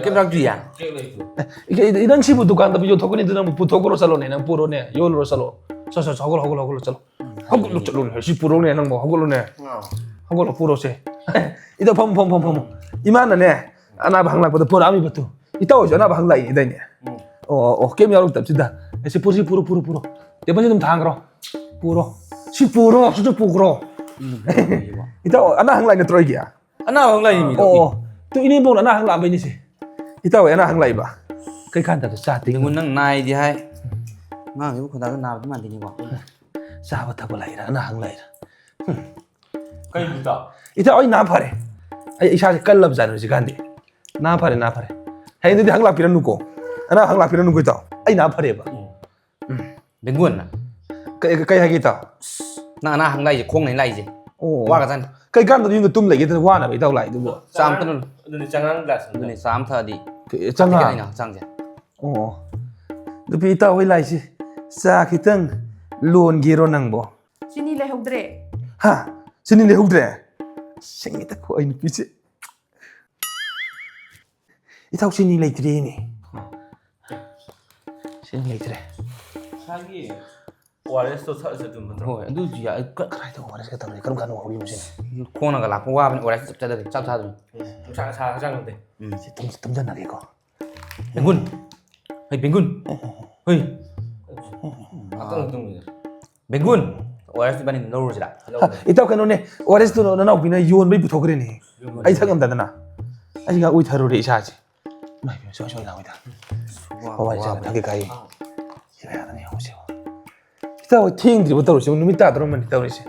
ꯀꯩꯝ ꯂꯥꯛꯇ꯭ꯔꯤꯌꯦ? ꯆꯦꯛ ꯂꯩꯇ꯭ꯔꯤ꯫ ꯑꯦ, ꯏ- ꯏ- ꯅꯪ ꯁꯤꯕꯨ ꯗꯨꯀꯥꯟꯗ ꯌꯣꯟꯊꯣꯛꯀꯅꯤꯗꯨ ꯅꯪꯕꯨ ꯄꯨꯊꯣꯛꯈ꯭ꯔꯣ ꯆꯠꯂꯣꯅꯦ, ꯅꯪ ꯄꯨꯔꯣꯅꯦ, ꯌꯣꯜꯂꯨꯔꯣ ꯆꯠꯂꯣ꯫ ꯆꯠ ꯆꯠ ꯆꯠ, ꯍꯧꯒꯠꯂꯣ ꯍꯧꯒꯠꯂꯣ ꯍꯧꯒꯠꯂꯣ ꯆꯠꯂꯣ꯫ ꯍꯧꯒꯠꯂꯣ ꯆꯠꯂꯣꯅꯦ, ꯁꯤ ꯄꯨꯔꯣꯅꯦ ꯅꯪꯕꯨ, ꯍꯧꯒꯠꯂꯣꯅꯦ꯫ ꯍꯧꯒꯠꯂꯣ ꯄꯨꯔꯣꯁꯦ꯫ ꯏꯇꯥꯎ ꯐꯝꯃꯨ ꯐꯝꯃꯨ ꯐꯝꯃꯨ ꯐꯝꯃꯨ꯫ ꯏꯃꯥꯅꯅꯦ ꯑꯅꯥꯕ ꯍꯪ ꯂꯥꯛꯄꯗ ꯄꯨꯔꯛꯑꯝꯃꯤꯕ ꯇꯨ꯫ ꯏꯇꯥꯎ ꯍꯣꯏꯁꯨ ꯑꯅꯥꯕ ꯍꯪ ꯂꯥꯛꯏꯅꯦꯗꯥꯏꯅꯦ? ꯑꯣ ꯑꯣ ꯑꯣ, ꯀꯩꯝ ꯌꯥꯎꯔꯛꯇꯕꯁꯤꯗ꯫ ꯑꯦ, ꯁꯤ ꯄꯨꯔꯣ ꯁꯤ ꯄꯨꯔꯣ ꯄꯨꯔꯣ ꯄꯨꯔꯣ꯫ ꯇꯦꯕꯜꯁꯤ ꯑꯗꯨꯝ ꯊꯥꯡꯈ꯭ꯔꯣ꯫ ꯄꯨꯔꯣ꯫ ꯁꯤ ꯄꯨꯔꯣ, ꯁꯤꯁꯨ ꯄꯨꯈ꯭ꯔꯣ꯫ ꯏꯇꯥꯎ ꯑꯅꯥ ꯍꯪ ꯂꯥꯛꯏ ꯅꯠꯇ꯭ꯔꯣ ꯑꯩꯒꯤ? ꯑꯅꯥꯕ ꯍꯪ ꯂꯥꯛꯏ ꯃꯤꯗꯣ꯫ ꯑꯣ ꯑꯣ꯫ ꯇꯨ ꯏꯅꯦꯝꯕꯣꯛꯅ ꯑꯅꯥ ꯍꯪ ꯂꯥꯛꯑꯝꯕꯩꯅꯦ ꯁꯦ꯫ ꯏꯇꯥꯎ ꯍꯣꯏ ꯑꯅꯥ ꯍꯪ ꯂꯥꯛꯏꯕ꯫ ꯀꯩ ꯀꯥꯟꯗꯕꯗ ꯆꯥ ꯇꯤꯡꯉꯨ꯫ ꯌꯦꯡꯉꯨ ꯅꯪ ꯅꯥꯏꯗꯤ ꯍꯥꯏ꯫ ꯑꯉꯥꯡꯁꯤꯕꯨ ꯈꯣꯟꯗꯥꯗ ꯅꯥꯕꯗꯤ ꯃꯥꯟꯗꯦꯅꯦꯀꯣ꯫ ꯆꯥꯕ ꯊꯛꯄ ꯂꯥꯛꯏꯔ ꯑꯅꯥ ꯍꯪ ꯂꯥꯛꯏꯔ? ꯀꯩꯕꯨ ꯏꯇꯥꯎ? ꯏꯇꯥꯎ ꯑꯩ ꯅꯥ ꯐꯔꯦ꯫ ꯑꯩ ꯏꯁꯥꯁꯦ ꯀꯜꯂꯕꯖꯥꯠꯅꯤ ꯍꯧꯖꯤꯛꯀꯥꯟꯗꯤ꯫ ꯅꯥ ꯐꯔꯦ, ꯅꯥ ꯐꯔꯦ꯫ ꯍꯌꯦꯡꯗꯗꯤ ꯍꯪ ꯂꯥꯛꯄꯤꯔꯅꯨꯀꯣ꯫ ꯑꯅꯥ ꯍꯪ ꯂꯥꯛꯄꯤꯔꯅꯨꯀꯣ ꯏꯇꯥꯎ꯫ ꯑꯩ ꯅꯥ ꯐꯔꯦꯕ꯫ ꯕꯦꯡꯒꯨꯟ꯫ ꯀꯩ ꯀꯩ ꯍꯥꯏꯒꯦ ꯏꯇꯥꯎ? ꯅꯪ ꯑꯅꯥ ꯍꯪ ꯂꯥꯛꯏꯁꯦ ꯈꯣꯡꯅ ꯂꯥꯛꯏꯁꯦ꯫ ꯑꯣ꯫ ꯋꯥꯒ꯭ꯔꯖꯥꯠꯅꯤ꯫ ꯀꯩ ꯀꯥꯟꯗ ꯌꯨꯝꯗ ꯇꯨꯝ ꯂꯩꯒꯦꯗꯅ ꯋꯥꯅꯕ ꯏꯇꯥꯎ ꯂꯥꯛꯏꯗꯨꯕꯨ? ꯆꯥ ꯑꯝꯇ ꯂꯣꯜꯂꯨ꯫ ꯑꯗꯨꯅꯤ ꯆꯉꯥꯡ ꯒ꯭ꯂꯥꯁ ꯑꯃꯗ꯫ ꯑꯗꯨꯅꯦ ꯆꯥ ꯑꯃ ꯊꯛꯑꯗꯤ ꯆꯉꯥꯡ? ꯀꯩꯅꯣ ꯍꯛꯆꯥꯡꯁꯦ꯫ ꯑꯣ꯫ ꯅꯨꯄꯤ ꯏꯇꯥꯎ ꯍꯣꯏ ꯂꯥꯛꯏꯁꯦ꯫ ꯆꯥ ꯈꯤꯇꯪ ꯂꯣꯟꯒꯦꯔꯣ ꯅꯪꯕꯣ? ꯆꯤꯅꯤ ꯂꯩꯍꯧꯗ꯭ꯔꯦ꯫ ꯍꯥ? ꯆꯤꯅꯤ ꯂꯩꯍꯧꯗ꯭ꯔꯦ? ꯁꯤꯡꯉꯤꯗꯀꯣ ꯑꯩ ꯅꯨꯄꯤꯁꯦ꯫ ꯏꯇꯥꯎ ꯆꯤꯅꯤ ꯂꯩꯇ꯭ꯔꯦꯅꯦ꯫ ꯆꯤꯅꯤ ꯂꯩꯇ꯭ꯔꯦ꯫ ꯏꯁꯥꯒꯤ ꯑꯣ ꯑꯥꯔ ꯑꯦꯁꯇꯣ ꯊꯛꯑꯁꯨ ꯑꯗꯨꯝ ꯐꯠꯇ꯭ꯔꯣ? ꯍꯣꯏ ꯑꯗꯨꯁꯨ ꯌꯥꯏ꯫ ꯀ- ꯀꯗꯥꯏꯗ ꯑꯣ ꯑꯥꯔ ꯑꯦꯁꯀ ꯇꯧꯔꯤ? ꯀꯔꯝ ꯀꯥꯟꯗ ꯍꯧꯔꯤꯕꯁꯤꯅ? ꯈꯣꯡꯅꯒ ꯂꯥꯛꯄ ꯋꯥꯕꯅꯤ ꯑꯣ ꯑꯥꯔ ꯑꯦꯁ ꯆꯞ ꯆꯥꯗꯕꯅꯤ ꯆꯥꯛ ꯆꯥꯗꯕꯅꯤ꯫ ꯅꯨꯡꯁꯥ ꯁꯥ ꯍꯛꯆꯥꯡ ꯅꯠꯇꯦ꯫ ꯁꯤ ꯇꯨꯝ- ꯇꯨꯝꯁꯤꯟꯅꯒꯦꯀꯣ꯫ ꯕꯦꯡꯒꯨꯟ꯫ ꯍꯩ ꯕꯦꯡꯒꯨꯟ꯫ ꯍꯩ꯫ ꯉꯥꯛꯇꯪ ꯇꯨꯝꯒꯤꯒꯦ꯫ ꯕꯦꯡꯒꯨꯟ꯫ ꯑꯣ ꯑꯥꯔ ꯑꯦꯁ ꯏꯕꯥꯅꯤ ꯂꯧꯔꯨꯁꯤꯔꯥ? ꯍꯥ, ꯏꯇꯥꯎ ꯀꯩꯅꯣꯅꯦ, ꯑꯣ ꯑꯥꯔ ꯑꯦꯁꯇꯨ ꯅꯅꯥꯎꯄꯤꯅ ꯌꯣꯟꯕꯩ ꯄꯨꯊꯣꯛꯈ꯭ꯔꯦꯅꯦ꯫ ꯑꯩ ꯊꯛ ꯉꯝꯗꯗꯅ꯫ ꯑꯩ ꯉꯥꯛ ꯎꯏꯊꯔꯨꯔꯦ ꯏꯁꯥꯁꯦ꯫ ꯏꯃꯥꯏ ꯄꯦꯝꯃ, ꯁꯨꯃꯥꯏ ꯁꯨꯃꯥꯏ ꯂꯥꯎꯏꯗ꯫ ꯍꯋꯥꯏ ꯆꯥꯅ ꯊꯛꯀꯦ ꯀꯥꯏ꯫ ꯁꯤꯕ ꯌꯥꯗꯅ ꯌꯦꯡꯉꯨꯁꯦ꯫ ꯏꯇꯥꯎ ꯊꯦꯡꯗ꯭ꯔꯤꯕꯣ ꯇꯧꯔꯤꯁꯦ? ꯅꯨꯃꯤꯠ ꯇꯥꯗ꯭ꯔꯣꯃꯅꯤ ꯇꯧꯔꯤꯁꯦ꯫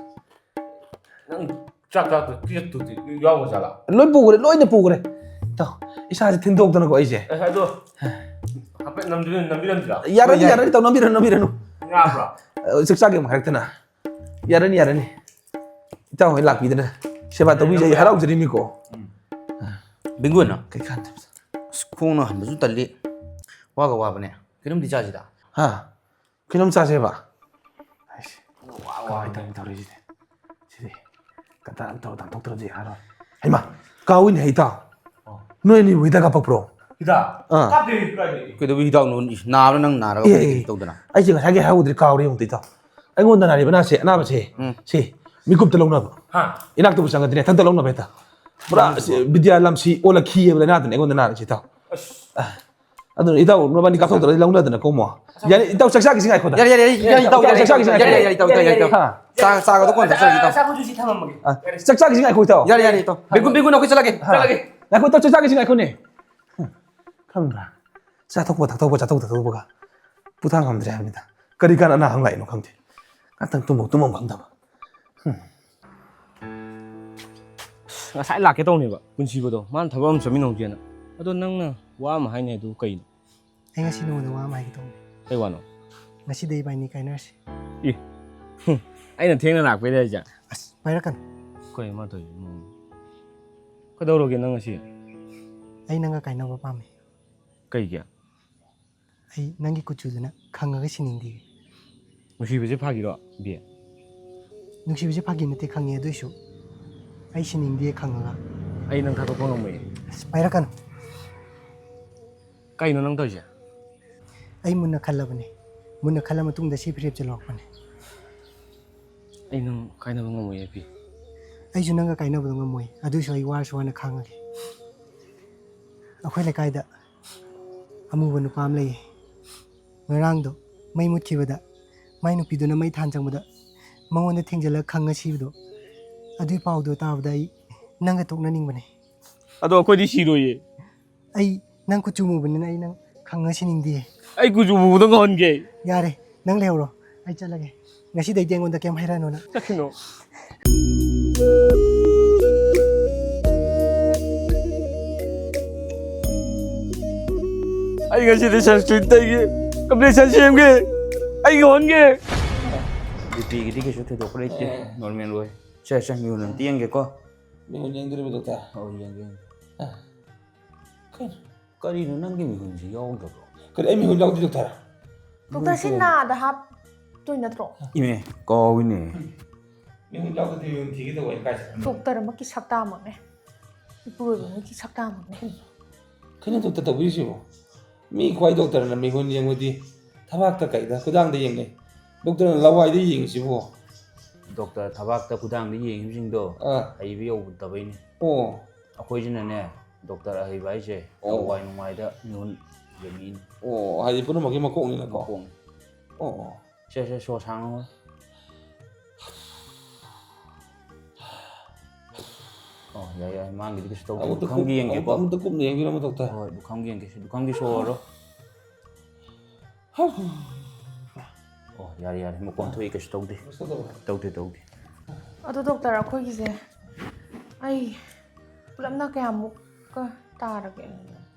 ꯅꯪ ꯆꯥꯛ ꯆꯥꯛꯇꯣ ꯄ꯭ꯂꯦꯠꯇꯨꯗꯤ ꯌꯥꯎꯕ ꯖꯥꯠꯂꯥ? ꯂꯣꯏ ꯄꯨꯈ꯭ꯔꯦ, ꯂꯣꯏꯅ ꯄꯨꯈ꯭ꯔꯦ꯫ ꯏꯇꯥꯎ, ꯏꯁꯥꯁꯦ ꯊꯤꯟꯗꯣꯛꯇꯅꯀꯣ ꯑꯩꯁꯦ꯫ ꯑꯁ ꯑꯗꯣ ꯍꯥꯏꯐꯦꯠ ꯅꯝꯕꯤꯔ- ꯅꯝꯕꯤꯔꯝꯁꯤꯔꯥ? ꯌꯥꯔꯅꯤ, ꯌꯥꯔꯅꯤ, ꯏꯇꯥꯎ, ꯅꯝꯕꯤꯔꯅꯨ, ꯅꯝꯕꯤꯔꯅꯨ. ꯌꯥꯕ꯭ꯔꯥ? ꯑ, ꯆꯥꯛ ꯆꯥꯒꯦ ꯑꯃꯨꯛ ꯍꯥꯏꯔꯛꯇꯅ. ꯌꯥꯔꯅꯤ, ꯌꯥꯔꯅꯤ. ꯏꯇꯥꯎ ꯍꯣꯏ ꯂꯥꯛꯄꯤꯗꯅ ꯁꯦꯕꯥ ꯇꯧꯕꯤꯖꯩ, ꯍꯔꯥꯎꯖꯔꯤꯃꯤꯀꯣ. ꯕꯤꯡꯒꯨꯅ ꯀꯩ ꯀꯥꯟꯗ? ꯑꯁ, ꯈꯣꯡꯅ ꯍꯟꯕꯁꯨ ꯇꯜꯂꯤ, ꯋꯥꯒ ꯋꯥꯕꯅꯦ. ꯀꯩꯅꯣꯝꯗꯤ ꯆꯥꯁꯤꯗ. ꯍꯥ? ꯀꯩꯅꯣꯝ ꯆꯥꯁꯦꯕ? ꯑꯩꯁ, ꯀꯃꯥꯏꯅ ꯇꯧꯔꯤ ꯇꯧꯔꯤꯁꯤꯗꯤ? ꯁꯤꯗꯤ ꯀꯗꯥ ꯑꯝꯇ ꯇꯥꯟꯊꯣꯛꯇ꯭ꯔꯗꯤ ꯌꯥꯔꯣꯏ. ꯍꯩꯃꯥ, ꯀꯥꯎꯏꯅꯦ ꯏꯇꯥꯎ. ꯅꯣꯏ ꯑꯅꯤꯕꯨ ꯍꯤꯗꯥꯛ ꯀꯥꯞꯄꯛꯄ꯭ꯔꯣ? ꯍꯤꯗꯥꯛ? ꯑꯥ. ꯀꯥꯞꯇꯦ, ꯀꯥꯏꯗꯩ? ꯀꯩꯗꯧꯕ ꯍꯤꯗꯥꯛꯅꯣ? ꯏꯁ, ꯅꯥꯕꯅ ꯅꯪ ꯅꯥꯔꯒ ꯑꯦ, ꯑꯩꯈꯣꯏꯗ ꯀꯩ ꯇꯧꯗꯅ? ꯑꯩꯁꯦ ꯉꯁꯥꯏꯒꯤ ꯍꯥꯏꯍꯧꯗ꯭ꯔꯦ, ꯀꯥꯎꯔꯦ ꯑꯃꯨꯛꯇ ꯏꯇꯥꯎ. ꯑꯩꯉꯣꯟꯗ ꯅꯥꯔꯤꯕ ꯑꯅꯥꯁꯦ, ꯑꯅꯥꯕꯁꯦ, ꯎꯝ. ꯁꯤ ꯃꯤꯀꯨꯞꯇ ꯂꯧꯅꯕ. ꯍꯥ? ꯏꯅꯥꯛꯇꯕꯨ ꯆꯪꯒꯗ꯭ꯔꯦ, ꯊꯛꯇ ꯂꯧꯅꯕ ꯍꯦꯛꯇ. ꯄꯨꯔꯥ ꯁꯤ ꯕꯤꯗ꯭ꯌꯥ ꯂꯝꯁꯤ ꯑꯣꯜꯂꯛꯈꯤ ꯍꯥꯏꯕ ꯂꯥꯏꯅꯥꯗꯨꯅꯦ ꯑꯩꯉꯣꯟꯗ ꯅꯥꯔꯤꯁꯦ ꯏꯇꯥꯎ. ꯑꯁ. ꯑꯗꯨꯅ ꯏꯇꯥꯎ ꯅꯕꯥꯅꯤ ꯀꯥꯞꯊꯣꯛꯇ꯭ꯔꯗꯤ ꯂꯧꯅꯗꯅ ꯀꯣꯃꯣ. ꯌꯥꯅꯤ ꯏꯇꯥꯎ, ꯆꯥꯛ ꯆꯥꯈꯤꯁꯤ ꯉꯥꯏꯈꯣꯗ. ꯌꯥꯔꯦ, ꯌꯥꯔꯦ, ꯌꯥꯔꯦ, ꯏꯇꯥꯎ, ꯌꯥꯔꯦ, ꯆꯥꯛ ꯆꯥꯈꯤꯁꯤ ꯌꯥꯔꯦ, ꯉꯥꯏꯈꯣ. ꯌꯥꯔꯦ, ꯏꯇꯥꯎ, ꯌꯥꯔꯦ, ꯏꯇꯥꯎ. ꯆꯥ, ꯆꯥꯒꯗꯣ ꯀꯣꯟꯅ ꯆꯥꯁꯤꯔꯒꯦ, ꯏꯇꯥꯎ. ꯑꯆꯥꯄꯣꯠꯁꯤ ꯊꯝꯃꯝꯃꯒꯦ. ꯑ, ꯆꯥꯛ ꯆꯥꯈꯤꯁꯤ ꯉꯥꯏꯈꯣ ꯏꯇꯥꯎ. ꯌꯥꯔꯦ, ꯌꯥꯔꯦ, ꯏꯇꯥꯎ. ꯕꯦꯒꯨꯟ, ꯕꯦꯒꯨꯟ, ꯑꯩꯈꯣꯏ ꯆꯠꯂꯒꯦ. ꯍꯥ. ꯆꯠꯂꯒꯦ. ꯉꯥꯏꯈꯣ ꯏꯇꯥꯎ, ꯆꯥꯛ ꯆꯥꯈꯤꯁꯤ ꯉꯥꯏꯈꯣꯅꯦ. ꯈꯪꯕ꯭ꯔꯥ? ꯆꯥꯊꯣꯛꯄ ꯊꯛꯇꯣꯛꯄ, ꯆꯥꯊꯣꯛ ꯊꯛꯇꯣꯛꯄꯒ ꯄꯨꯊꯥꯡ ꯉꯝꯗ꯭ꯔꯦ ꯍꯥꯏꯕꯅꯤꯗ. ꯀꯔꯤ ꯀꯥꯟ ꯑꯅꯥ ꯍꯪ ꯂꯥꯛꯏꯅꯣ ꯈꯪꯗꯦ. ꯉꯥꯛꯇꯪ ꯇꯨꯝꯐꯝ ꯇꯨꯝꯐꯝ ꯈꯪꯗꯕ. ꯉꯁꯥꯏ ꯂꯥꯛꯀꯦ ꯇꯧꯅꯦꯕ ꯄꯨꯟꯁꯤꯕꯗꯣ, ꯃꯥꯅ ꯊꯕꯛ ꯑꯃ ꯆꯠꯃꯤꯟꯅꯧꯁꯦꯅ. ꯑꯗꯣ ꯅꯪꯅ ꯋꯥ ꯑꯃ ꯍꯥꯏꯅꯤ ꯍꯥꯏꯗꯨ ꯀꯩꯅꯣ? ꯑꯩ ꯉꯁꯤ ꯅꯉꯣꯟꯗ ꯋꯥ ꯑꯃ ꯍꯥꯏꯒꯦ ꯇꯧꯕꯅꯦ꯫ ꯀꯩ ꯋꯥꯅꯣ? ꯉꯁꯤꯗꯩ ꯏꯕꯥꯅꯤ ꯀꯥꯏꯅꯔꯁꯤ꯫ ꯑꯦ, ꯍꯨꯝ, ꯑꯩꯅ ꯊꯦꯡꯅ ꯂꯥꯛꯄꯩꯗ ꯍꯥꯏꯁꯦ? ꯑꯁ, ꯄꯥꯏꯔꯛꯀꯅꯨ꯫ ꯀꯩ ꯃꯥ ꯇꯧꯔꯤꯁꯦ? ꯎꯝ. ꯀꯩꯗꯧꯔꯒꯦ ꯅꯪ ꯉꯁꯤ? ꯑꯩ ꯅꯪꯒ ꯀꯥꯏꯅꯕ ꯄꯥꯝꯃꯦ꯫ ꯀꯩꯒꯤ? ꯑꯩ ꯅꯪꯒꯤ ꯀꯨꯆꯨꯗꯨꯅ ꯈꯪꯉꯒ ꯁꯤꯅꯤꯡꯗꯦ꯫ ꯅꯨꯡꯁꯤꯕꯁꯦ ꯐꯥꯒꯤꯔꯣ, ꯕꯤ? ꯅꯨꯡꯁꯤꯕꯁꯦ ꯐꯥꯒꯤ ꯅꯠꯇꯦ ꯈꯪꯉꯦ, ꯑꯗꯨꯏꯁꯨ ꯑꯩ ꯁꯤꯅꯤꯡꯗꯦ ꯈꯪꯉꯒ꯫ ꯑꯩ ꯅꯪ ꯊꯥꯗꯣꯛꯄ ꯉꯝꯃꯣꯏꯌꯦ꯫ ꯑꯁ, ꯄꯥꯏꯔꯛꯀꯅꯨ꯫ ꯀꯩꯅꯣ ꯅꯪ ꯇꯧꯔꯤꯁꯦ? ꯑꯩ ꯃꯨꯟꯅ ꯈꯜꯂꯕꯅꯦ꯫ ꯃꯨꯟꯅ ꯈꯜꯂ ꯃꯇꯨꯡꯗ ꯁꯤ ꯐꯤꯔꯦꯞꯁꯦ ꯂꯧꯔꯛꯄꯅꯦ꯫ ꯑꯩ ꯅꯪ ꯀꯥꯏꯅꯕ ꯉꯝꯃꯣꯏꯌꯦ, ꯕꯤ꯫ ꯑꯩꯁꯨ ꯅꯪꯒ ꯀꯥꯏꯅꯕꯗꯣ ꯉꯝꯃꯣꯏ, ꯑꯗꯨꯏꯁꯨ ꯑꯩ ꯋꯥꯔꯁꯨ ꯋꯥꯅ ꯈꯥꯡꯉꯒꯦ꯫ ꯑꯩꯈꯣꯏ ꯂꯩꯀꯥꯏꯗ ꯑꯃꯨꯕ ꯅꯨꯄꯥ ꯑꯃ ꯂꯩꯌꯦ꯫ ꯉꯔꯥꯡꯗꯣ ꯃꯩ ꯃꯨꯠꯈꯤꯕꯗ ꯃꯥꯏ ꯅꯨꯄꯤꯗꯨꯅ ꯃꯩ ꯊꯥꯟ ꯆꯪꯕꯗ ꯃꯉꯣꯟꯗ ꯊꯦꯡꯖꯤꯜꯂꯒ ꯈꯪꯉ ꯁꯤꯕꯗꯣ, ꯑꯗꯨꯒꯤ ꯄꯥꯎꯗꯣ ꯇꯥꯕꯗ ꯑꯩ ꯅꯪꯒ ꯇꯣꯛꯅꯅꯤꯡꯕꯅꯦ꯫ ꯑꯗꯣ ꯑꯩꯈꯣꯏꯗꯤ ꯁꯤꯔꯣꯏꯌꯦ꯫ ꯑꯩ ꯅꯪ ꯀꯨꯆꯨ ꯃꯨꯕꯅꯤꯅ ꯑꯩ ꯅꯪ ꯈꯪꯉ ꯁꯤꯅꯤꯡꯗꯦ꯫ ꯑꯩ ꯀꯨꯆꯨ ꯃꯨꯕꯗꯣ ꯉꯧꯍꯟꯒꯦ꯫ ꯌꯥꯔꯦ, ꯅꯪ ꯂꯩꯍꯧꯔꯣ, ꯑꯩ ꯆꯠꯂꯒꯦ꯫ ꯉꯁꯤꯗꯩꯗꯤ ꯑꯩꯉꯣꯟꯗ ꯀꯩꯝ ꯍꯥꯏꯔꯛꯑꯅꯨ ꯅꯪ꯫ ꯆꯠꯈꯤꯅꯣ꯫ ꯑꯩ ꯉꯁꯤꯗꯤ sunscreen ꯇꯩꯒꯦ, complexion ꯁꯦꯝꯒꯦ, ꯑꯩꯒꯤ ꯑꯣꯟꯒꯦ꯫ ꯕꯤ ꯄꯤꯒꯤꯗꯤ ꯀꯩꯁꯨ ꯊꯣꯏꯗꯣꯛꯄ ꯂꯩꯇꯦ, ꯑꯦ꯫ Normal ꯑꯣꯏ꯫ ꯁꯦ, ꯁꯦ, ꯃꯤꯍꯨꯟ ꯑꯝꯇ ꯌꯦꯡꯒꯦꯀꯣ꯫ ꯃꯤꯍꯨꯟ ꯌꯦꯡꯗꯣꯔꯤꯕ, doctor? ꯑꯧ, ꯌꯦꯡꯒꯦ, ꯌꯦꯡꯒꯦ꯫ ꯑ, ꯀꯩꯅꯣ? ꯀꯔꯤꯅꯣ ꯅꯪꯒꯤ ꯃꯤꯍꯨꯟꯁꯤ ꯌꯥꯎꯗꯕ꯭ꯔꯣ? ꯀꯔꯤ, ꯑꯩ ꯃꯤꯍꯨꯟ ꯌꯥꯎꯗꯦ, doctor? Doctor, ꯁꯤ ꯅꯥꯗ ꯍꯥꯞꯇꯣꯏ ꯅꯠꯇ꯭ꯔꯣ? ꯏꯃꯦ, ꯀꯥꯎꯏꯅꯦ꯫ ꯃꯤꯍꯨꯟ ꯌꯥꯎꯗ꯭ꯔꯗꯤ ꯃꯤꯍꯨꯟ ꯊꯤꯒꯦ ꯇꯧꯕ ꯑꯩꯅ ꯀꯥꯏ ꯆꯠꯈ꯭ꯔꯕꯅꯣ? Doctor ꯑꯃꯒꯤ ꯁꯛꯇꯥꯃꯛꯅꯦ꯫ ꯏꯄꯨꯔꯣꯏꯕ ꯑꯃꯒꯤ ꯁꯛꯇꯥꯃꯛꯅꯦ꯫ ꯀꯩꯅꯣ doctor ꯇꯧꯕꯤꯔꯤꯁꯤꯕꯣ? ꯃꯤ ꯈ꯭ꯋꯥꯏ doctorꯅ ꯃꯤꯍꯨꯟ ꯌꯦꯡꯕꯗꯤ ꯊꯕꯥꯛꯇ ꯀꯩꯗ ꯈꯨꯗꯥꯡꯗ ꯌꯦꯡꯅꯩ꯫ Doctorꯅ ꯂꯋꯥꯏꯗ ꯌꯦꯡꯉꯤꯁꯤꯕꯣ? Doctor, ꯊꯕꯥꯛꯇ ꯈꯨꯗꯥꯡꯗ ꯌꯦꯡꯉꯤꯕꯁꯤꯡꯗꯣ ꯑꯥ꯫ ꯍꯩꯕ ꯌꯧꯗꯕꯩꯅꯦ꯫ ꯑꯣ꯫ ꯑꯩꯈꯣꯏꯁꯤꯅꯅꯦ, doctor ꯑꯍꯩꯕ ꯍꯥꯏꯁꯦ ꯑꯣ꯫ ꯂꯋꯥꯏ ꯅꯨꯡꯋꯥꯏꯗ ꯃꯤꯍꯨꯟ ꯌꯦꯡꯉꯤꯅꯤ꯫ ꯑꯣ, ꯍꯥꯏꯗꯤ ꯄꯨꯝꯅꯃꯛꯀꯤ ꯃꯀꯣꯛꯅꯤꯅꯀꯣ꯫ ꯃꯀꯣꯛꯅꯤ꯫ ꯑꯣ, ꯑꯣ꯫ ꯁꯦ, ꯁꯦ, ꯁꯣ ꯁꯥꯡꯉꯣ꯫ ꯑꯣ, ꯌꯥꯏ, ꯌꯥꯏ, ꯃꯥꯡꯒꯤꯗꯤ ꯀꯩꯁꯨ ꯇꯧꯗꯦ꯫ ꯑꯃꯨꯛꯇ ꯂꯨꯈꯝꯒꯤ ꯀꯨꯞ-, ꯌꯦꯡꯒꯦꯀꯣ꯫ ꯑꯃꯨꯛꯇ, ꯑꯃꯨꯛꯇ ꯀꯨꯞꯅ ꯌꯦꯡꯕꯤꯔꯝꯃꯨ, doctor꯫ ꯍꯣꯏ, ꯂꯨꯈꯝꯒꯤ ꯌꯦꯡꯒꯦ꯫ ꯂꯨꯈꯝꯒꯤ ꯁꯣꯔꯣ꯫ ꯑꯣ, ꯌꯥꯔꯦ, ꯌꯥꯔꯦ, ꯃꯀꯣꯟ ꯊꯣꯛꯏ, ꯀꯩꯁꯨ ꯇꯧꯗꯦ꯫ ꯀꯩꯁꯨ ꯇꯧꯗꯕ꯭ꯔꯣ? ꯇꯧꯗꯦ, ꯇꯧꯗꯦ꯫ ꯑꯗꯣ doctor, ꯑꯩꯈꯣꯏꯒꯤꯁꯦ ꯑꯩ ꯄꯨꯂꯞꯅ ꯀꯌꯥꯃꯨꯛꯀ ꯇꯥꯔꯒꯦ?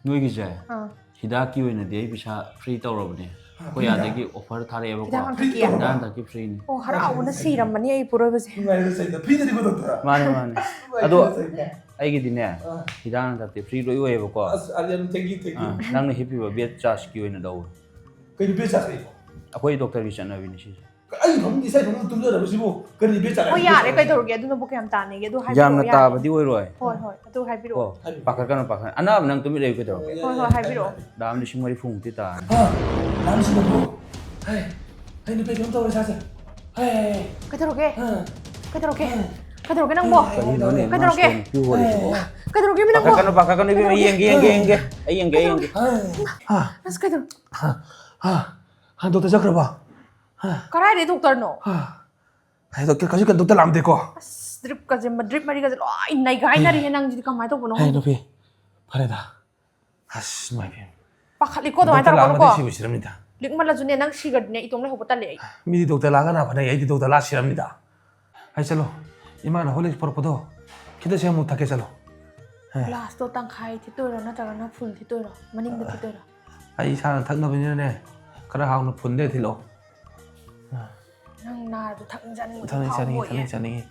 ꯅꯣꯏꯒꯤꯁꯦ? ꯑꯥ꯫ ꯍꯤꯗꯥꯛꯀꯤ ꯑꯣꯏꯅꯗꯤ ꯑꯩ ꯄꯩꯁꯥ free ꯇꯧꯔꯕꯅꯦ꯫ ꯑꯩꯈꯣꯏ ꯍꯤꯗꯥꯛ? ꯑꯥꯗꯒꯤ offer ꯊꯥꯔꯛꯑꯦꯕꯀꯣ꯫ ꯍꯤꯗꯥꯛ ꯂꯥꯡꯊꯛꯀꯤ? Free ꯇꯧꯔꯕ? ꯍꯤꯗꯥꯛ ꯂꯥꯡꯊꯛꯀꯤ freeꯅꯤ꯫ ꯑꯣ, ꯍꯔꯥꯎꯕꯅ ꯁꯤꯔꯝꯃꯅꯤ ꯑꯩ ꯄꯨꯔꯣꯏꯕꯁꯦ꯫ ꯅꯨꯡꯉꯥꯏꯔꯦ, ꯁꯩꯗ꯫ Freeꯗꯅꯤꯀꯣ, doctor? ꯃꯥꯅꯦ, ꯃꯥꯅꯦ꯫ ꯅꯨꯡꯉꯥꯏꯔꯦ, ꯑꯗꯣ ꯁꯩꯗ꯫ ꯑꯩꯒꯤꯗꯤꯅꯦ, ꯑꯥ꯫ ꯍꯤꯗꯥꯛ ꯂꯥꯡꯊꯛꯇꯤ free ꯂꯣꯏ ꯑꯣꯏꯌꯦꯕꯀꯣ꯫ ꯑꯁ, Aryan, thank you, thank you꯫ ꯑꯥ, ꯅꯪꯅ ꯍꯤꯞꯄꯤꯕ bed chargeꯀꯤ ꯑꯣꯏꯅ ꯂꯧꯋꯦ꯫ ꯀꯩꯅꯣ bed charge ꯍꯥꯏꯕꯣ? ꯑꯩꯈꯣꯏ doctorꯒꯤ ꯆꯠꯅꯕꯤꯅꯤ ꯁꯤꯁꯦ꯫ ꯑꯩ ꯐꯃꯨꯡꯗ ꯏꯁꯥ ꯏꯊꯟꯇ ꯇꯨꯝꯖꯔꯕꯁꯤꯕꯨ ꯀꯔꯤ bed charge ꯍꯣꯏ, ꯍꯥꯏꯕ? ꯌꯥꯔꯦ, ꯀꯩꯗꯧꯔꯒꯦ? ꯑꯗꯨꯅꯕꯨ ꯀꯌꯥꯝ ꯇꯥꯅꯤꯒꯦ? ꯑꯗꯨ ꯍꯥꯏꯕꯤꯔꯛꯑꯣ, ꯌꯥꯝꯅ ꯌꯥꯔꯦ꯫ ꯇꯥꯕꯗꯤ ꯑꯣꯏꯔꯣꯏ꯫ ꯍꯣꯏ, ꯍꯣꯏ, ꯑꯗꯨ ꯍꯥꯏꯕꯤꯔꯛꯑꯣ꯫ ꯀꯣ, ꯍꯥꯏꯕꯤꯔꯛꯑꯣ꯫ ꯄꯥꯈꯠꯀꯅꯨ, ꯄꯥꯈꯠꯀꯅꯨ꯫ ꯑꯅꯥꯕ ꯅꯪ ꯇꯨꯃꯤꯟ ꯂꯩꯌꯨ ꯀꯩꯗꯧꯔꯒꯦ? ꯍꯣꯏ, ꯍꯣꯏ, ꯍꯥꯏꯕꯤꯔꯛꯑꯣ꯫ ꯂꯥꯈ ꯑꯃ ꯂꯤꯁꯤꯡ ꯃꯔꯤꯐꯨꯃꯨꯛꯇꯤ ꯇꯥꯔꯅꯤ꯫ ꯍꯥ? ꯂꯥꯈ ꯑꯃ ꯂꯤꯁꯤꯡ ꯃꯔꯤꯐꯨ? ꯍꯩ, ꯍꯩ, ꯅꯨꯄꯤ, ꯀꯩꯅꯣꯝ ꯇꯧꯔꯦ ꯏꯁꯥꯁꯦ꯫ ꯍꯩ, ꯍꯩ, ꯍꯩ꯫ ꯀꯩꯗꯧꯔꯒꯦ? ꯍꯥ? ꯀꯩꯗꯧꯔꯒꯦ? ꯍꯥ? ꯀꯩꯗꯧꯔꯒꯦ ꯅꯪꯕꯣ? ꯀꯔꯤꯅꯣꯅꯦ, ꯀꯩꯗꯧꯔꯒꯦ? ꯃꯥ ꯁꯣꯟ ꯄꯤꯌꯨ ꯍꯣꯏꯁꯤꯕꯣ? ꯍꯩ, ꯍꯩ, ꯍꯩ꯫ ꯀꯩꯗꯧꯔꯒꯦ ꯃꯤ ꯅꯪꯕꯣ? ꯄꯥꯈꯠꯀꯅꯨ, ꯄꯥꯈꯠꯀꯅꯨ, ꯏꯕꯦꯝꯃ, ꯑꯩ ꯌꯦꯡꯒꯦ, ꯌꯦꯡꯒꯦ, ꯌꯦꯡꯒꯦ꯫ ꯑꯩ ꯌꯦꯡꯒꯦ, ꯑꯩ ꯌꯦꯡꯒꯦ꯫ ꯀꯩꯗꯧꯔꯒꯦ? ꯍꯥ? ꯑꯁ, ꯀꯩꯗꯧꯔ-, ꯍꯥ? ꯍꯥ? ꯍꯥ, doctor ꯆꯠꯈ꯭ꯔꯕ? ꯍꯥ? ꯀꯔꯥꯏꯗꯩ doctorꯅꯣ? ꯍꯥ? ꯍꯥꯏ, doctor, ꯀꯩꯁꯨ ꯀꯩꯅꯣ, doctor ꯂꯥꯛꯑꯝꯗꯦꯀꯣ? ꯑꯁ, dripꯀꯁꯦ, drip ꯃꯔꯤꯒꯁꯦ ꯂꯣꯏ ꯅꯩꯒꯥꯏꯅꯔꯤꯍꯦ, ꯍꯩ, ꯅꯪꯁꯤꯗꯤ ꯀꯃꯥꯏꯅ ꯇꯧꯕꯅꯣ ꯍꯩ, ꯈꯪꯗꯦ꯫ ꯅꯨꯄꯤ, ꯐꯔꯦꯗ꯫ ꯑꯁ, ꯏꯃꯥꯏ ꯄꯦꯝꯃ꯫ ꯄꯥꯈꯠꯂꯤꯀꯣ, ꯑꯗꯨꯃꯥꯏꯅ doctor ꯂꯥꯛꯑꯒꯗꯤ ꯇꯧꯔꯛꯀꯅꯨꯀꯣ꯫ ꯁꯤꯕꯨ ꯁꯤꯔꯝꯅꯤꯗ꯫ ꯂꯤꯛꯃꯜꯂꯁꯨꯅꯦ, ꯅꯪ ꯁꯤꯈ꯭ꯔꯗꯤꯅꯦ, ꯏꯇꯣꯝ ꯂꯩꯍꯧꯕ ꯇꯜꯂꯦ ꯑꯩ꯫ ꯃꯤꯗꯤ doctor ꯂꯥꯛꯑꯒ ꯅꯥ ꯐꯅꯩ, ꯑꯩꯗꯤ doctor ꯂꯥꯛꯑ ꯁꯤꯔꯝꯅꯤꯗ꯫ ꯍꯥꯏ, ꯆꯠꯂꯣ, ꯏꯃꯥꯅ Horlicks ꯄꯨꯔꯛꯄꯗꯣ ꯈꯤꯇ ꯁꯦꯝꯃꯨ, ꯊꯛꯀꯦ, ꯆꯠꯂꯣ꯫ ꯍꯦ꯫ Glassꯇꯣ ꯇꯪꯈꯥꯏ ꯊꯤꯠꯇꯣꯏꯔꯣ, ꯅꯠꯇ꯭ꯔꯒꯅ full ꯊꯤꯠꯇꯣꯏꯔꯣ? ꯃꯅꯤꯡꯗ ꯑ, ꯊꯤꯠꯇꯣꯏꯔꯣ? ꯑꯩ ꯏꯁꯥꯅ ꯊꯛꯅꯕꯅꯤꯅꯅꯦ, ꯈꯔ ꯍꯥꯎꯅ ꯐꯨꯟꯗ ꯊꯤꯜꯂꯛꯑꯣ꯫ ꯅꯪ ꯅꯥꯔꯗꯨ ꯊꯛꯅꯤꯡ ꯆꯥꯅꯤꯡꯕꯗꯤ ꯊꯛꯅꯤꯡ ꯆꯥꯅꯤꯡꯉꯤ, ꯐꯥꯎꯕ ꯊꯛꯅꯤꯡ ꯆꯥꯅꯤꯡꯉꯤ꯫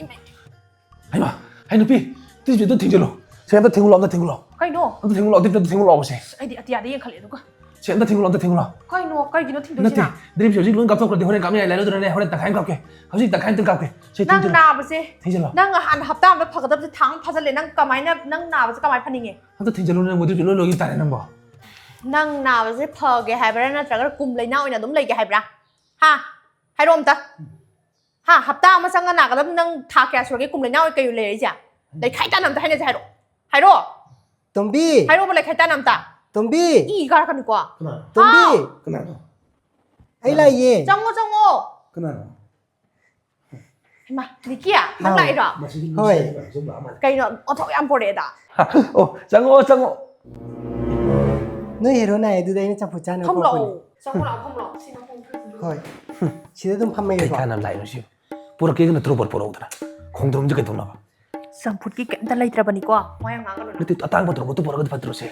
ꯍꯩꯃꯥ, ꯍꯩ ꯅꯨꯄꯤ, ꯇꯤꯁꯨ ꯑꯝꯇ ꯊꯤꯡꯖꯤꯜꯂꯣ꯫ ꯁꯦ, ꯑꯝꯇ ꯊꯤꯡꯉꯨꯂꯣ, ꯑꯝꯇ ꯊꯤꯡꯉꯨꯂꯣ꯫ ꯀꯩꯅꯣ? ꯑꯝꯇ ꯊꯤꯡꯉꯨꯂꯣ, ꯑꯝꯇ ꯊꯤꯡꯉꯨꯂꯣ ꯁꯦ꯫ ꯑꯩꯗꯤ ꯑꯇꯤꯌꯥꯗ ꯌꯦꯡꯈꯠꯂꯦ ꯑꯗꯨꯒ꯫ ꯁꯦ, ꯑꯝꯇ ꯊꯤꯡꯉꯨꯂꯣ, ꯑꯝꯇ ꯊꯤꯡꯉꯨꯂꯣ꯫ ꯀꯩꯅꯣ? ꯀꯩꯒꯤꯅꯣ ꯅꯠꯇꯦ, ꯊꯤꯡꯗꯣꯏꯁꯤꯅ? ꯗ꯭ꯔꯤꯝꯁꯦ ꯍꯧꯖꯤꯛ ꯂꯣꯏ ꯀꯥꯞꯊꯣꯛꯈ꯭ꯔꯗꯤ ꯍꯣꯔꯦꯟ ꯀꯥꯞꯅꯤꯡꯉꯥꯏ ꯂꯩꯔꯗ꯭ꯔꯅꯦ, ꯍꯣꯔꯦꯟ ꯇꯪꯈꯥꯏ ꯑꯃ ꯀꯥꯞꯀꯦ꯫ ꯍꯧꯖꯤꯛ ꯇꯪꯈꯥꯏ ꯑꯝꯇ ꯀꯥꯞꯀꯦ꯫ ꯁꯦ, ꯅꯪ ꯊꯤꯡꯖꯤꯜꯂꯣ꯫ ꯅꯥꯕꯁꯦ, ꯊꯤꯡꯖꯤꯜꯂꯣ꯫ ꯅꯪ ꯍꯥꯟꯅ ꯍꯞꯇꯥ ꯑꯃꯗ ꯐꯒꯗꯕꯁꯦ ꯊꯥ ꯑꯃ ꯐꯥꯖꯜꯂꯦ꯫ ꯅꯪ ꯀꯃꯥꯏꯅ, ꯅꯪ ꯅꯥꯕꯁꯦ ꯀꯃꯥꯏꯅ ꯐꯅꯤꯡꯉꯦ? ꯑꯝꯇ ꯊꯤꯡꯖꯤꯜꯂꯣ, ꯅꯪ ꯃꯗꯨꯁꯨ ꯂꯣꯏ ꯂꯣꯏꯒꯤ ꯇꯥꯔꯦ ꯅꯪꯕꯣ꯫ ꯅꯪ ꯅꯥꯕꯁꯦ ꯐꯒꯦ ꯍꯥꯏꯕ꯭ꯔꯥ, ꯅꯠꯇ꯭ꯔꯒ ꯀꯨꯝ ꯂꯩꯅꯥ ꯑꯣꯏꯅ ꯑꯗꯨꯝ ꯂꯩꯒꯦ ꯍꯥꯏꯕ꯭ꯔꯥ? ꯍꯥ? ꯍꯥꯏꯔꯣ ꯑꯝꯇ꯫ ꯍꯥ? ꯍꯞꯇꯥ ꯑꯃ ꯆꯪꯉ ꯅꯥꯒꯗꯕ ꯅꯪ ꯊꯥ ꯀꯌꯥ ꯁꯨꯔꯒꯦ ꯀꯨꯝ ꯂꯩꯅꯥ ꯑꯣꯏ ꯀꯩ ꯑꯣꯏ ꯂꯩꯔꯛꯏꯁꯦ? ꯂꯩꯈꯥꯏ ꯇꯥꯅ ꯑꯝꯇ ꯍꯥꯏꯅꯁꯦ ꯍꯥꯏꯔꯣ꯫ ꯍꯥꯏꯔꯣ꯫ ꯇꯣꯝꯕꯤ! ꯍꯥꯏꯔꯣꯕ ꯂꯩꯈꯥꯏ ꯇꯥꯅ ꯑꯝꯇ꯫ ꯇꯣꯝꯕꯤ! ꯏ ꯀꯥꯔꯛꯀꯅꯤꯀꯣ꯫ ꯇꯣꯝꯕꯤ! ꯍꯥꯎ꯫ ꯀꯅꯥꯅꯣ? ꯑꯩ ꯂꯥꯛꯏꯌꯦ꯫ ꯆꯪꯉꯣ, ꯆꯪꯉꯣ꯫ ꯀꯅꯥꯅꯣ? ꯏꯃꯥ, ꯅꯤꯀꯤ, ꯅꯪ ꯍꯥꯎ꯫ ꯂꯥꯛꯏꯔꯣ? ꯃꯁꯤꯗꯤ ꯍꯣꯏ꯫ ꯃꯤꯁꯦ ꯌꯥꯝ ꯆꯨꯝꯕ ꯑꯃ꯫ ꯀꯩꯅꯣ, ꯑꯣꯟꯊꯣꯛ ꯌꯥꯝ ꯄꯣꯔꯛꯑꯦꯗ꯫ ꯑꯣ, ꯆꯪꯉꯛꯑꯣ, ꯆꯪꯉꯛꯑꯣ꯫ ꯅꯣꯏ ꯍꯦꯔꯣ ꯅꯥꯏ ꯑꯗꯨꯗ ꯑꯩꯅ ꯆꯝꯐꯨꯠ ꯆꯥꯅꯕ ꯐꯝꯂꯛꯑꯣ꯫ ꯄꯣꯔꯛꯄꯅꯦ꯫ ꯆꯪꯉꯣ ꯂꯥꯛꯑꯣ, ꯐꯝꯂꯛꯑꯣ꯫ ꯁꯤ ꯃꯐꯝ ꯐꯝꯁꯤꯗ꯫ ꯍꯣꯏ꯫ ꯁꯤꯗ ꯑꯗꯨꯝ ꯐꯝꯃꯒꯦꯀꯣ꯫ ꯀꯩ ꯀꯥꯟꯅꯕ ꯂꯥꯛꯏꯅꯣ ꯁꯤꯕꯨ? ꯄꯨꯔꯛꯀꯦꯒꯅ ꯇ꯭ꯔꯣꯕꯣꯠ ꯄꯨꯔꯛꯎꯗꯅ꯫ ꯈꯣꯡꯗ꯭ꯔꯨꯝꯁꯦ ꯀꯩꯗꯧꯅꯕ? ꯆꯝꯐꯨꯠꯀꯤ ꯀꯩꯝꯇ ꯂꯩꯇ꯭ꯔꯕꯅꯤꯀꯣ꯫ ꯋꯥ ꯌꯥꯝ ꯉꯥꯡꯒꯅꯨ ꯅꯪ꯫ ꯅꯠꯇꯦ, ꯑꯇꯥꯡꯕ ꯇ꯭ꯔꯣꯕꯣꯠꯇꯨ ꯄꯨꯔꯛꯑꯒꯗꯤ ꯐꯠꯇ꯭ꯔꯣ ꯁꯦ?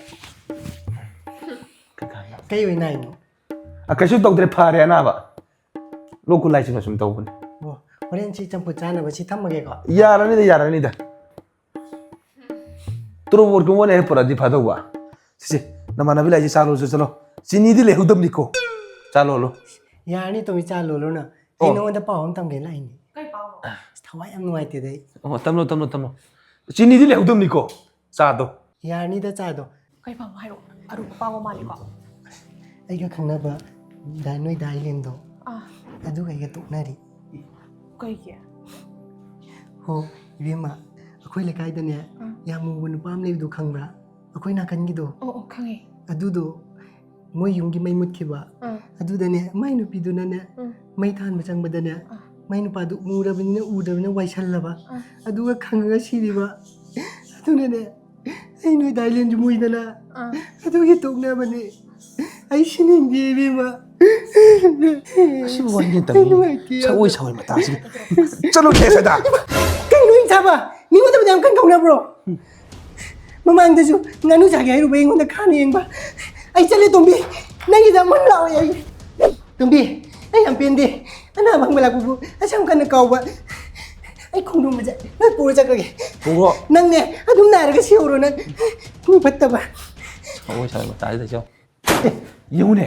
ꯀꯩ ꯀꯥꯟꯅꯕ? ꯀꯩ ꯑꯣꯏ ꯅꯥꯏꯅꯣ? ꯑ, ꯀꯩꯁꯨ ꯇꯧꯗ꯭ꯔꯦ, ꯐꯔꯦ ꯑꯅꯥꯕ꯫ ꯂꯣꯛ ꯈꯨ ꯂꯥꯏꯁꯤꯡ ꯁꯨꯝ ꯇꯧꯕꯅꯤ꯫ ꯑꯣ, ꯍꯣꯔꯦꯟ ꯁꯤ ꯆꯝꯐꯨꯠ ꯆꯥꯅꯕ ꯁꯤ ꯊꯝꯃꯒꯦꯀꯣ꯫ ꯌꯥꯔꯅꯤꯗ, ꯌꯥꯔꯅꯤꯗ꯫ ꯇ꯭ꯔꯣꯕꯣꯠꯀꯨꯝꯕ ꯑꯣꯏꯅ ꯍꯦꯛ ꯄꯨꯔꯛꯑꯗꯤ ꯐꯗꯧꯕ꯫ ꯁꯤꯁꯦ, ꯅꯃꯥꯟꯅꯕꯤ ꯂꯥꯛꯏꯁꯦ, ꯆꯥ ꯂꯣꯜꯂꯨꯆꯣ, ꯆꯠꯂꯣ꯫ ꯆꯤꯅꯤꯗꯤ ꯂꯩꯍꯧꯗꯕꯅꯤꯀꯣ꯫ ꯆꯥ ꯂꯣꯜꯂꯣ꯫ ꯌꯥꯔꯅꯤ ꯇꯣꯝꯕꯤ, ꯆꯥ ꯂꯣꯜꯂꯣꯅ꯫ ꯑꯣ꯫ ꯑꯩ ꯅꯉꯣꯟꯗ ꯄꯥꯎ ꯑꯃ ꯇꯝꯒꯦ ꯂꯥꯛꯏꯅꯦ꯫ ꯀꯩ ꯄꯥꯎꯅꯣ? ꯑꯁ, ꯊꯋꯥꯏ ꯌꯥꯝ ꯅꯨꯡꯉꯥꯏꯇꯦꯗ ꯑꯩ꯫ ꯑꯣ, ꯇꯝꯂꯣ, ꯇꯝꯂꯣ, ꯇꯝꯂꯣ꯫ ꯆꯤꯅꯤꯗꯤ ꯂꯩꯍꯧꯗꯕꯅꯤꯀꯣ꯫ ꯆꯥꯗꯣ꯫ ꯌꯥꯔꯅꯤꯗ ꯆꯥꯗꯣ꯫ ꯀꯩ ꯄꯥꯎꯅꯣ ꯍꯥꯏꯔꯛꯑꯣ꯫ ꯑꯔꯨꯕ ꯄꯥꯎ ꯑꯃ ꯃꯥꯜꯂꯤꯀꯣ꯫ ꯑꯩꯒ ꯈꯪꯅꯕ ꯗꯥ-, ꯅꯣꯏ ꯗꯥ ꯏꯂꯦꯟꯗꯣ, ꯑꯥ, ꯑꯗꯨꯒ ꯑꯩꯒ ꯇꯣꯛꯅꯔꯤ꯫ ꯀꯩꯒꯤ? ꯍꯣ, ꯏꯕꯦꯝꯃ, ꯑꯩꯈꯣꯏ ꯂꯩꯀꯥꯏꯗꯅꯦ ꯑꯥ꯫ ꯌꯥꯝ ꯃꯨꯕ ꯅꯨꯄꯥ ꯑꯃ ꯂꯩꯕꯗꯣ ꯈꯪꯕ꯭ꯔꯥ? ꯑꯩꯈꯣꯏ ꯅꯥꯀꯟꯒꯤꯗꯣ꯫ ꯑꯣ, ꯑꯣ, ꯈꯪꯉꯦ꯫ ꯑꯗꯨꯗꯣ ꯃꯣꯏ ꯌꯨꯝꯒꯤ ꯃꯩ ꯃꯨꯠꯈꯤꯕ꯫ ꯑꯥ, ꯑꯗꯨꯗꯅꯦ ꯃꯥꯏ ꯅꯨꯄꯤꯗꯨꯅꯅꯦ ꯎꯝ꯫ ꯃꯩ ꯊꯥꯟꯕ ꯆꯪꯕꯗꯅꯦ ꯑꯥ꯫ ꯃꯥꯏ ꯅꯨꯄꯥꯗꯨ ꯃꯨꯔꯕꯅꯤꯅ ꯎꯗ꯭ꯔꯕꯅꯤꯅ ꯋꯥꯏꯁꯜꯂꯕ꯫ ꯑꯥ꯫ ꯑꯗꯨꯒ ꯈꯪꯉꯒ ꯁꯤꯔꯤꯕ꯫ ꯑꯗꯨꯅꯅꯦ ꯑꯩ ꯅꯣꯏ ꯗꯥꯏꯂꯦꯟꯁꯨ ꯃꯨꯏꯗꯅ꯫ ꯑꯥ꯫ ꯑꯗꯨꯒꯤ ꯇꯣꯛꯅꯕꯅꯦ꯫ ꯑꯩ ꯁꯤꯅꯤꯡꯗꯦ ꯏꯕꯦꯝꯃ꯫ ꯑꯁꯤꯕꯨ ꯋꯥꯔꯤ ꯅꯠꯇꯕ ꯑꯩ ꯅꯨꯡꯉꯥꯏꯇꯦ ꯌꯥꯝꯅ꯫ ꯁꯑꯣꯏ ꯁꯑꯣꯏ ꯃꯇꯥꯁꯤꯗ꯫ ꯆꯠꯂꯨ ꯁꯦ ꯁꯗꯥ꯫ ꯀꯩꯅꯣ ꯏꯟꯊꯥꯕ? ꯃꯤꯉꯣꯟꯗ ꯌꯥꯝ ꯀꯟꯅ ꯀꯧꯅꯕ꯭ꯔꯣ? ꯃꯃꯥꯡꯗꯁꯨ ꯉꯥꯅꯨ ꯆꯥꯒꯦ ꯍꯥꯏꯔꯨꯕ ꯑꯩꯉꯣꯟꯗ ꯈꯥꯅ ꯌꯦꯡꯕ꯫ ꯑꯩ ꯆꯠꯂꯦ, ꯇꯣꯝꯕꯤ꯫ ꯅꯪꯒꯤꯗꯃꯛ ꯂꯥꯛꯑꯣꯏ ꯑꯩ꯫ ꯇꯣꯝꯕꯤ, ꯑꯩ ꯌꯥꯝ ꯄꯦꯟꯗꯦ꯫ ꯑꯅꯥꯕ ꯍꯪꯕ ꯂꯥꯛꯄꯕꯨ ꯑꯁꯨꯛ ꯀꯟꯅ ꯀꯥꯎꯕ꯫ ꯑꯩ ꯈꯣꯡꯗ꯭ꯔꯨꯝ ꯃꯆꯥ ꯂꯣꯏ ꯄꯨꯔ ꯆꯠꯈ꯭ꯔꯒꯦ꯫ ꯄꯨꯔꯣ꯫ ꯅꯪꯅꯦ ꯑꯗꯨꯝ ꯅꯥꯏꯔꯒ ꯁꯤꯍꯧꯔꯣ ꯅꯪ꯫ ꯃꯤ ꯐꯠꯇꯕ꯫ ꯁꯒꯣꯜ ꯁꯥꯏ ꯃꯇꯥꯁꯤꯗ ꯆꯣ꯫ ꯑꯦ, ꯌꯦꯡꯉꯨꯅꯦ꯫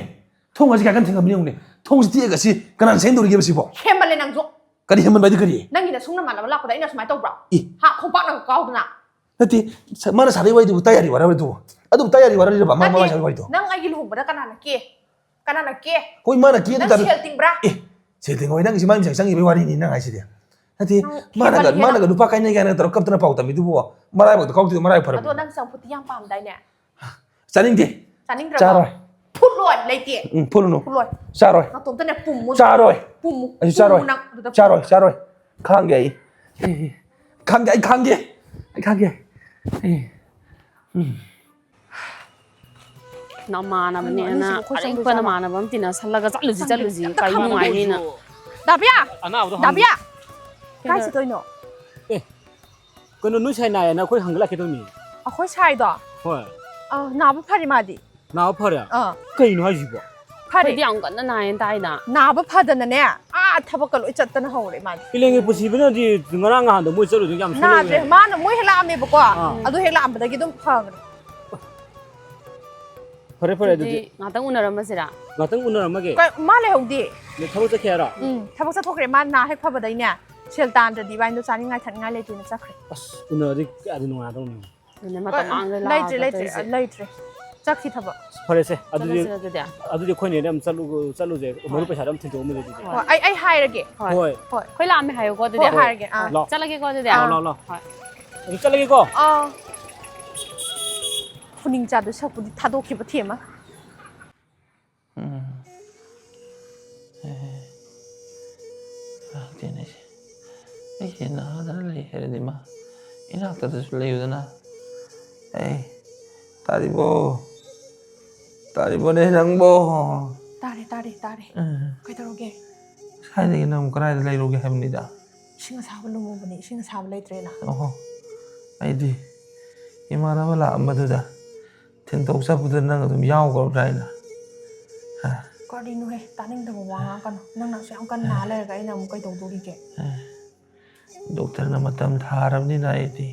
ꯊꯣꯡ ꯑꯁꯤ ꯀꯌꯥ ꯀꯟꯅ ꯊꯤꯡꯉꯝꯕꯅꯣ ꯌꯦꯡꯉꯨꯅꯦ꯫ ꯊꯣꯡꯁꯤ ꯇꯦꯛꯑꯒ ꯁꯤ ꯀꯅꯥꯅ ꯁꯦꯝꯗꯧꯔꯤꯒꯦꯕ ꯁꯤꯕꯣ? ꯍꯦꯟꯃꯜꯂꯦ ꯅꯪꯁꯨ꯫ ꯀꯔꯤ ꯍꯦꯟꯃꯟꯕ ꯍꯥꯏꯗꯤ ꯀꯔꯤ? ꯅꯪꯒꯤ ꯅꯁꯨꯡ ꯅꯃꯥꯟꯅꯕ ꯂꯥꯛꯄꯗ ꯑꯩꯅ ꯁꯨꯃꯥꯏꯅ ꯇꯧꯕ꯭ꯔꯣ? ꯏ꯫ ꯍꯥ, ꯈꯣꯡꯄꯥꯛꯅꯒ ꯀꯥꯎꯗꯅ꯫ ꯅꯠꯇꯦ, ꯁ-, ꯃꯥꯅ ꯁꯥꯗꯣꯏ ꯋꯥꯔꯤꯗꯨꯕꯨ ꯇꯥ ꯌꯥꯔꯤ ꯋꯥꯔꯕꯗꯨꯕꯨ? ꯑꯗꯨꯕꯨ ꯇꯥ ꯌꯥꯔꯤ ꯋꯥꯔꯕꯗꯨꯕ? ꯃꯥ, ꯃꯥ ꯅꯠꯇꯦ꯫ ꯁꯥꯗꯣꯏ ꯋꯥꯔꯤꯗꯣ? ꯅꯪ ꯑꯩꯒꯤ ꯂꯨꯍꯣꯡꯕꯗ ꯀꯅꯥꯅ ꯀꯦ? ꯀꯅꯥꯅ ꯀꯦ? ꯍꯣꯏ, ꯃꯥꯅ ꯀꯦ ꯅꯪ ꯇꯥꯔꯦ꯫ ꯁꯦꯜ ꯇꯤꯡꯕ꯭ꯔꯥ? ꯑꯦ, ꯁꯦꯜ ꯇꯤꯡꯉꯣꯏ, ꯅꯪꯒꯤꯁꯤ ꯃꯥꯏ ꯃꯤꯆꯪ ꯆꯪꯉꯤꯕꯩ ꯋꯥꯔꯤꯅꯤ ꯅꯪ ꯍꯥꯏꯁꯤꯗꯤ꯫ ꯅꯠꯇꯦ, ꯅꯪ ꯃꯥꯅꯒ, ꯍꯦꯟꯃꯜꯂꯤꯍꯦ ꯃꯥꯅꯒ ꯅꯪ꯫ ꯅꯨꯄꯥ ꯀꯥꯏꯅꯩ ꯀꯥꯏꯅ ꯇꯧꯔ ꯀꯞꯇꯅ ꯄꯥꯎ ꯇꯝꯃꯤꯗꯨꯕꯨ ꯃꯔꯥꯏꯕꯛꯇ ꯀꯥꯎꯗꯦ, ꯃꯔꯥꯏ ꯐꯔꯕꯅꯤ꯫ ꯑꯗꯣ ꯅꯪ ꯆꯝꯐꯨꯠꯇꯤ ꯌꯥꯝ ꯄꯥꯝꯗꯥꯏꯅꯦ? ꯆꯥꯅꯤꯡꯗꯦ꯫ ꯆꯥꯅꯤꯡꯗ꯭ꯔꯕꯣ? ꯆꯥꯔꯣꯏ꯫ ꯐꯨꯠꯂꯣꯏ, ꯂꯩꯇꯦ꯫ ꯎꯝ, ꯐꯨꯠꯂꯨꯅꯨ꯫ ꯐꯨꯠꯂꯣꯏ꯫ ꯆꯥꯔꯣꯏ꯫ ꯅꯇꯣꯝꯇꯅꯦ ꯄꯨꯝꯃꯨ꯫ ꯆꯥꯔꯣꯏ꯫ ꯄꯨꯝꯃꯨ꯫ ꯑꯩꯁꯨ ꯆꯥꯔꯣꯏ꯫ ꯄꯨꯝꯃꯨ ꯅꯪ ꯑꯗꯨꯗ ꯆꯥꯔꯣꯏ, ꯄꯨꯝꯃꯨ꯫ ꯆꯥꯔꯣꯏ꯫ ꯈꯥꯡꯒꯦ ꯑꯩ꯫ ꯑꯩ ꯈꯥꯡꯒꯦ, ꯑꯩ ꯈꯥꯡꯒꯦ꯫ ꯑꯩ ꯈꯥꯡꯒꯦ꯫ ꯑꯩ꯫ ꯎꯝ꯫ ꯅꯃꯥꯟꯅꯕꯅꯦꯅ ꯀꯩꯅꯣ, ꯑꯅꯤꯁꯤꯕꯨ ꯑꯩꯈꯣꯏ ꯑꯔꯤꯛꯄ ꯆꯪꯗꯣꯏꯖꯥꯠꯂꯣ? ꯅꯃꯥꯟꯅꯕ ꯑꯃ ꯇꯤꯟꯅꯁꯜꯂꯒ ꯆꯠꯂꯨꯁꯤ, ꯆꯪꯗꯦ, ꯆꯠꯂꯨꯁꯤ꯫ ꯆꯞ ꯀꯩ ꯃꯥꯟꯅꯕ ꯅꯨꯡꯉꯥꯏꯅꯤꯅ꯫ ꯑꯣꯏꯁꯨ꯫ ꯗꯥꯕꯤꯌꯥ! ꯑꯅꯥꯕꯗꯣ ꯍꯪ- ꯗꯥꯕꯤꯌꯥ! ꯀꯩꯗꯧꯔꯦ? ꯀꯥꯏ ꯆꯠꯇꯣꯏꯅꯣ? ꯑꯦ, ꯀꯩꯅꯣ, ꯅꯣꯏ ꯁꯥꯏ ꯅꯥꯏꯌꯦꯅ ꯑꯩꯈꯣꯏ ꯍꯪꯒꯠꯂꯛꯀꯦ ꯇꯧꯅꯤ꯫ ꯑꯩꯈꯣꯏ ꯁꯥꯏꯗꯣ? ꯍꯣꯏ꯫ ꯑꯥ, ꯅꯥꯕ ꯐꯔꯦ ꯃꯥꯗꯤ꯫ ꯅꯥꯕ ꯐꯔꯦ? ꯑꯥ꯫ ꯀꯩꯅꯣ ꯍꯥꯏꯁꯤꯕꯣ? ꯐꯔꯦ꯫ ꯑꯩꯈꯣꯏꯗꯤ ꯌꯥꯝ ꯀꯟꯅ ꯅꯥꯏꯌꯦꯅ ꯇꯥꯏꯅ꯫ ꯅꯥꯕ ꯐꯗꯅꯅꯦ, ꯑꯥ, ꯊꯕꯛꯀ ꯂꯣꯏ ꯆꯠꯇꯅ ꯍꯧꯔꯦ ꯃꯥꯗꯤ꯫ ꯏꯂꯦꯡꯒꯤ ꯄꯨꯟꯁꯤꯕꯅꯗꯤ ꯉꯔꯥꯡ ꯅꯍꯥꯟꯗ ꯃꯣꯏ ꯆꯠꯂꯨꯗꯣ ꯌꯥꯝ ꯁꯣꯏ ꯅꯥꯗ꯭ꯔꯦ꯫ ꯂꯩꯔꯦ꯫ ꯃꯥꯅ ꯃꯣꯏ ꯍꯦꯛ ꯂꯥꯛꯑꯝꯃꯦꯕꯀꯣ, ꯑꯥ꯫ ꯑꯗꯨ ꯍꯦꯛ ꯂꯥꯛꯑꯝꯕꯗꯒꯤ ꯑꯗꯨꯝ ꯐꯈ꯭ꯔꯦ꯫ ꯐꯔꯦ, ꯐꯔꯦ, ꯑꯗꯨꯗꯤ ꯑꯗꯨꯗꯤ꯫ ꯉꯥꯛꯇꯪ ꯎꯅꯔꯝꯃꯁꯤꯔꯥ? ꯉꯥꯛꯇꯪ ꯎꯅꯔꯝꯃꯒꯦ꯫ ꯀ-, ꯃꯥ ꯂꯩꯍꯧꯗꯦ꯫ ꯅ-, ꯊꯕꯛ ꯆꯠꯈꯤ ꯍꯥꯏꯔꯣ? ꯎꯝ, ꯊꯕꯛ ꯆꯠꯊꯣꯛꯈ꯭ꯔꯦ꯫ ꯃꯥ ꯅꯥ ꯍꯦꯛ ꯐꯕꯗꯩꯅꯦ, ꯁꯦꯜ ꯇꯥꯟꯗ꯭ꯔꯗꯤ ꯏꯕꯥꯅꯤꯗꯣ ꯆꯥꯅꯤꯡꯉꯥꯏ ꯊꯛꯅꯤꯡꯉꯥꯏ ꯂꯩꯇꯦꯅ ꯆꯠꯈ꯭ꯔꯦ꯫ ꯑꯁ, ꯎꯅꯔꯗꯤ ꯀꯌꯥꯗꯤ ꯅꯨꯡꯉꯥꯏꯗꯧꯅꯤ꯫ ꯑꯗꯨꯅꯦ, ꯃꯇꯝ ꯍꯣꯏ, ꯃꯥꯡꯈꯩ ꯂꯩꯇ꯭ꯔꯦ, ꯂꯥꯛꯑꯒ ꯂꯩꯇ꯭ꯔꯦ, ꯇꯧꯔꯤꯁꯦ꯫ ꯑ, ꯂꯩꯇ꯭ꯔꯦ꯫ ꯆꯠꯈꯤ ꯊꯕꯛ꯫ ꯐꯔꯦꯁꯦ, ꯑꯗꯨꯗꯤ, ꯆꯠꯂꯁꯤꯔ ꯑꯗꯨꯗꯤ? ꯑꯗꯨꯗꯤ ꯑꯩꯈꯣꯏꯅꯦꯅꯦ ꯑꯃ ꯆꯠꯂꯨ-, ꯆꯠꯂꯨꯁꯦ꯫ ꯃꯔꯨꯞ ꯍꯣꯏ꯫ ꯄꯩꯁꯥꯗꯣ ꯑꯃ ꯊꯤꯟꯗꯣꯛꯑꯝꯃꯁꯦ ꯑꯗꯨꯗꯤ꯫ ꯍꯣꯏ꯫ ꯍꯣꯏ, ꯑꯩ, ꯑꯩ ꯍꯥꯏꯔꯒꯦ꯫ ꯍꯣꯏ꯫ ꯍꯣꯏ꯫ ꯍꯣꯏ꯫ ꯑꯩꯈꯣꯏ ꯂꯥꯛꯑꯝꯃꯦ ꯍꯥꯏꯌꯨꯀꯣ ꯑꯗꯨꯗꯤ꯫ ꯍꯣꯏ, ꯍꯥꯏꯔꯒꯦ꯫ ꯑꯥ꯫ ꯂꯥꯛꯑꯣ꯫ ꯆꯠꯂꯒꯦꯀꯣ ꯑꯗꯨꯗꯤ꯫ ꯑꯥ꯫ ꯂꯥꯛꯑꯣ, ꯂꯥꯛꯑꯣ, ꯂꯥꯛꯑꯣ꯫ ꯍꯣꯏ꯫ ꯑꯗꯨ ꯆꯠꯂꯒꯦꯀꯣ꯫ ꯑꯥ꯫ ꯈꯨꯅꯤꯡ ꯆꯥꯗꯣ ꯁꯛꯄꯨꯗꯤ ꯊꯥꯗꯣꯛꯈꯤꯕ ꯊꯦꯝꯃ꯫ ꯎꯝ꯫ ꯑꯦ, ꯂꯥꯛꯇꯦꯅꯦ ꯑꯩꯁꯦ꯫ ꯑꯩꯁꯦ ꯅꯥꯗꯅ ꯂꯩ ꯍꯥꯏꯔꯗꯤ ꯃꯥ ꯏꯅꯥꯛꯇꯗꯁꯨ ꯂꯩꯌꯨꯗꯅ꯫ ꯑꯦ, ꯇꯥꯔꯤꯕꯣ? ꯇꯥꯔꯤꯕꯣꯅꯦ ꯅꯪꯕꯣ? ꯇꯥꯔꯦ, ꯇꯥꯔꯦ, ꯇꯥꯔꯦ꯫ ꯎꯝ꯫ ꯀꯩꯗꯧꯔꯒꯦ? ꯉꯁꯥꯏꯗꯒꯤ ꯅꯪ ꯀꯗꯥꯏꯗ ꯂꯩꯔꯨꯒꯦ ꯍꯥꯏꯕꯅꯤꯗ? ꯏꯁꯤꯡ ꯑꯁꯥꯕ ꯂꯨꯝꯃꯨꯕꯅꯤ, ꯏꯁꯤꯡ ꯑꯁꯥꯕ ꯂꯩꯇ꯭ꯔꯦꯅ꯫ ꯑꯣꯍꯣ, ꯑꯩꯗꯤ ꯏꯃꯥꯟꯅꯕ ꯂꯥꯛꯑꯝꯕꯗꯨꯗ ꯊꯤꯟꯗꯣꯛ ꯆꯠꯄꯗ ꯅꯪ ꯑꯗꯨꯝ ꯌꯥꯎꯈ꯭ꯔꯕ꯭ꯔꯥ ꯍꯥꯏꯅ? ꯍꯥ? ꯀꯔꯤꯅꯣꯍꯦ? ꯇꯥꯅꯤꯡꯗꯕ ꯋꯥ ꯉꯥꯡꯉꯛꯀꯅꯨ꯫ ꯅꯪꯅ ꯑꯁꯨꯛ ꯌꯥꯝ ꯀꯟꯅ ꯅꯥ ꯂꯩꯔꯒ ꯑꯩꯅ ꯑꯃꯨꯛ ꯀꯩꯗꯧꯗꯣꯔꯤꯒꯦ? ꯗꯣꯛꯇꯔꯅ ꯃꯇꯝ ꯊꯥꯔꯕꯅꯤꯅ ꯑꯩꯗꯤ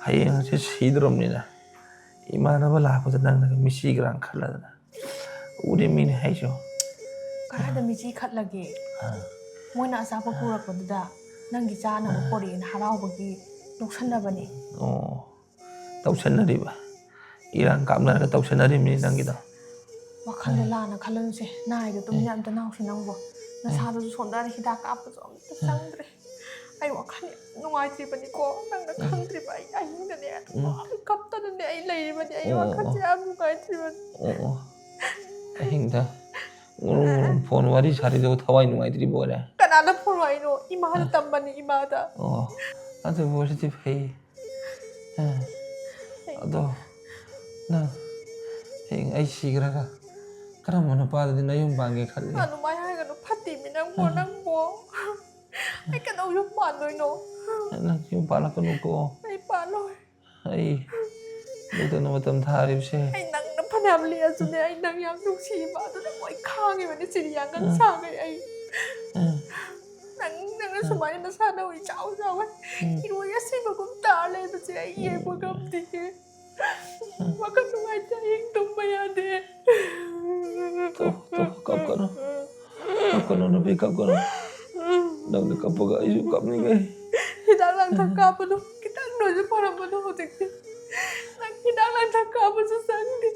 ꯍꯌꯦꯡ ꯍꯪꯆꯤꯠ ꯁꯤꯗ꯭ꯔꯣꯝꯅꯤꯅ ꯏꯃꯥꯟꯅꯕ ꯂꯥꯛꯄꯗ ꯅꯪꯅꯒ ꯃꯤꯆꯤ ꯒ꯭ꯔꯥꯡ ꯈꯠꯂꯗꯅ ꯎꯔꯤꯃꯤꯅꯦ ꯑꯩꯁꯨ꯫ ꯀꯗꯥꯏꯗ ꯃꯤꯆꯤ ꯈꯠꯂꯒꯦ? ꯃꯣꯏꯅ ꯑꯆꯥꯄꯣꯠ ꯄꯨꯔꯛꯄꯗꯨꯗ ꯅꯪꯒꯤ ꯆꯥꯅꯕ ꯄꯣꯔꯛꯑꯦꯅ ꯍꯔꯥꯎꯕꯒꯤ ꯅꯣꯛꯁꯟꯅꯕꯅꯦ꯫ ꯑꯣ, ꯇꯧꯁꯟꯅꯔꯤꯕ? ꯏꯔꯥꯡ ꯀꯥꯞꯅꯔꯒ ꯇꯧꯁꯟꯅꯔꯤꯕꯅꯤ ꯅꯪꯒꯤꯗꯣ꯫ ꯋꯥꯈꯜꯗꯣ ꯂꯥꯟꯅ ꯈꯜꯂꯅꯨꯁꯦ꯫ ꯅꯥꯏꯗꯣ ꯇꯨꯃꯤꯟꯅ ꯑꯝꯇ ꯅꯥꯎꯁꯤ ꯅꯪꯕꯣ꯫ ꯅꯁꯥꯗꯨꯁꯨ ꯁꯣꯟꯊꯔꯦ, ꯍꯤꯗꯥꯛ ꯀꯥꯞꯄꯁꯨ ꯑꯝꯇ ꯆꯪꯗ꯭ꯔꯦ꯫ ꯑꯩ ꯋꯥꯈꯜ ꯌꯥꯝ ꯅꯨꯡꯉꯥꯏꯇ꯭ꯔꯤꯕꯅꯤꯀꯣ꯫ ꯅꯪꯅ ꯈꯪꯗ꯭ꯔꯤꯕ, ꯑꯩ ꯑꯍꯤꯡꯗꯅꯦ ꯑꯗꯨꯝ ꯀꯞꯇꯅꯅꯦ ꯑꯩ ꯂꯩꯔꯤꯕꯅꯤ꯫ ꯑꯩ ꯋꯥꯈꯜꯁꯦ ꯌꯥꯝ ꯅꯨꯡꯉꯥꯏꯇ꯭ꯔꯤꯕꯅꯤ꯫ ꯑꯣ, ꯑꯣ꯫ ꯑꯍꯤꯡꯗ ꯉꯨꯔꯨꯝ ꯉꯨꯔꯨꯝ ꯐꯣꯟ ꯋꯥꯔꯤ ꯁꯥꯔꯤꯗꯨꯕꯨ ꯊꯋꯥꯏ ꯅꯨꯡꯉꯥꯏꯇ꯭ꯔꯤꯕ ꯑꯣꯏꯔꯦ? ꯀꯅꯥꯗ ꯐꯣꯟ ꯋꯥꯔꯤꯅꯣ? ꯏꯃꯥꯗ ꯇꯝꯕꯅꯤ, ꯏꯃꯥꯗ꯫ ꯑꯣ, ꯑꯗꯨꯕꯨ ꯑꯣꯏꯔꯗꯤ ꯐꯩ꯫ ꯑ, ꯑꯗꯣ ꯅꯪ ꯍꯌꯦꯡ ꯑꯩ ꯁꯤꯈ꯭ꯔꯒ ꯀꯔꯝꯕ ꯅꯨꯄꯥꯗꯗꯤ ꯅꯌꯨꯝ ꯄꯥꯟꯒꯦ ꯈꯜꯂꯤ? ꯑꯗꯨꯃꯥꯏꯅ ꯍꯥꯏꯒꯅꯨ, ꯐꯠꯇꯦꯃꯤ ꯅꯪꯕꯣ, ꯅꯪꯕꯣ꯫ ꯑꯩ ꯀꯩꯗꯧ ꯌꯨꯝ ꯄꯥꯟꯗꯣꯏꯅꯣ? ꯅꯪ ꯌꯨꯝ ꯄꯥꯜꯂꯛꯀꯅꯨꯀꯣ꯫ ꯑꯩ ꯄꯥꯜꯂꯣꯏ꯫ ꯑꯩ ꯗꯣꯛꯇꯔꯅ ꯃꯇꯝ ꯊꯥꯔꯤꯕꯁꯦ꯫ ꯑꯩ ꯅꯪꯅ ꯐꯅꯌꯥꯝ ꯂꯤꯔꯁꯨꯅꯦ, ꯑꯩ ꯅꯪ ꯌꯥꯝ ꯅꯨꯡꯁꯤꯕ ꯑꯗꯨꯅ ꯂꯣꯏ ꯈꯥꯡꯉꯤꯕꯅꯤ꯫ ꯆꯤꯅꯤꯌꯥꯡꯒꯪ ꯁꯥꯈꯩ ꯑꯩ꯫ ꯅꯪ, ꯅꯪꯅ ꯁꯨꯃꯥꯏꯅ ꯅꯁꯥꯅ ꯏꯆꯥꯎ ꯆꯥꯎꯒꯩ ꯏꯔꯣꯏ ꯑꯁꯤꯕꯒꯨꯝ ꯇꯥ ꯂꯩꯕꯁꯦ ꯑꯩ ꯌꯦꯡꯕ ꯉꯝꯗꯦ꯫ ꯋꯥꯈꯜ ꯅꯨꯡꯉꯥꯏꯇꯦ, ꯑꯍꯤꯡ ꯇꯨꯝꯕ ꯌꯥꯗꯦ꯫ ꯇꯣ, ꯇꯣ, ꯀꯞꯀꯅꯨ꯫ ꯀꯞꯀꯅꯨ, ꯅꯨꯄꯤ, ꯀꯞꯀꯅꯨ꯫ ꯅꯪꯅ ꯀꯞꯄꯒ ꯑꯩꯁꯨ ꯀꯞꯅꯤꯡꯉꯦ꯫ ꯍꯤꯗꯥꯛ ꯂꯥꯡꯊꯛ ꯀꯥꯞꯄꯗꯣ ꯈꯤꯇꯪ ꯂꯣꯏꯁꯨ ꯐꯔꯝꯕꯗꯣ ꯍꯧꯖꯤꯛꯇꯤ꯫ ꯅꯪ ꯍꯤꯗꯥꯛ ꯂꯥꯡꯊꯛ ꯀꯥꯞꯄꯁꯨ ꯆꯪꯗꯦ꯫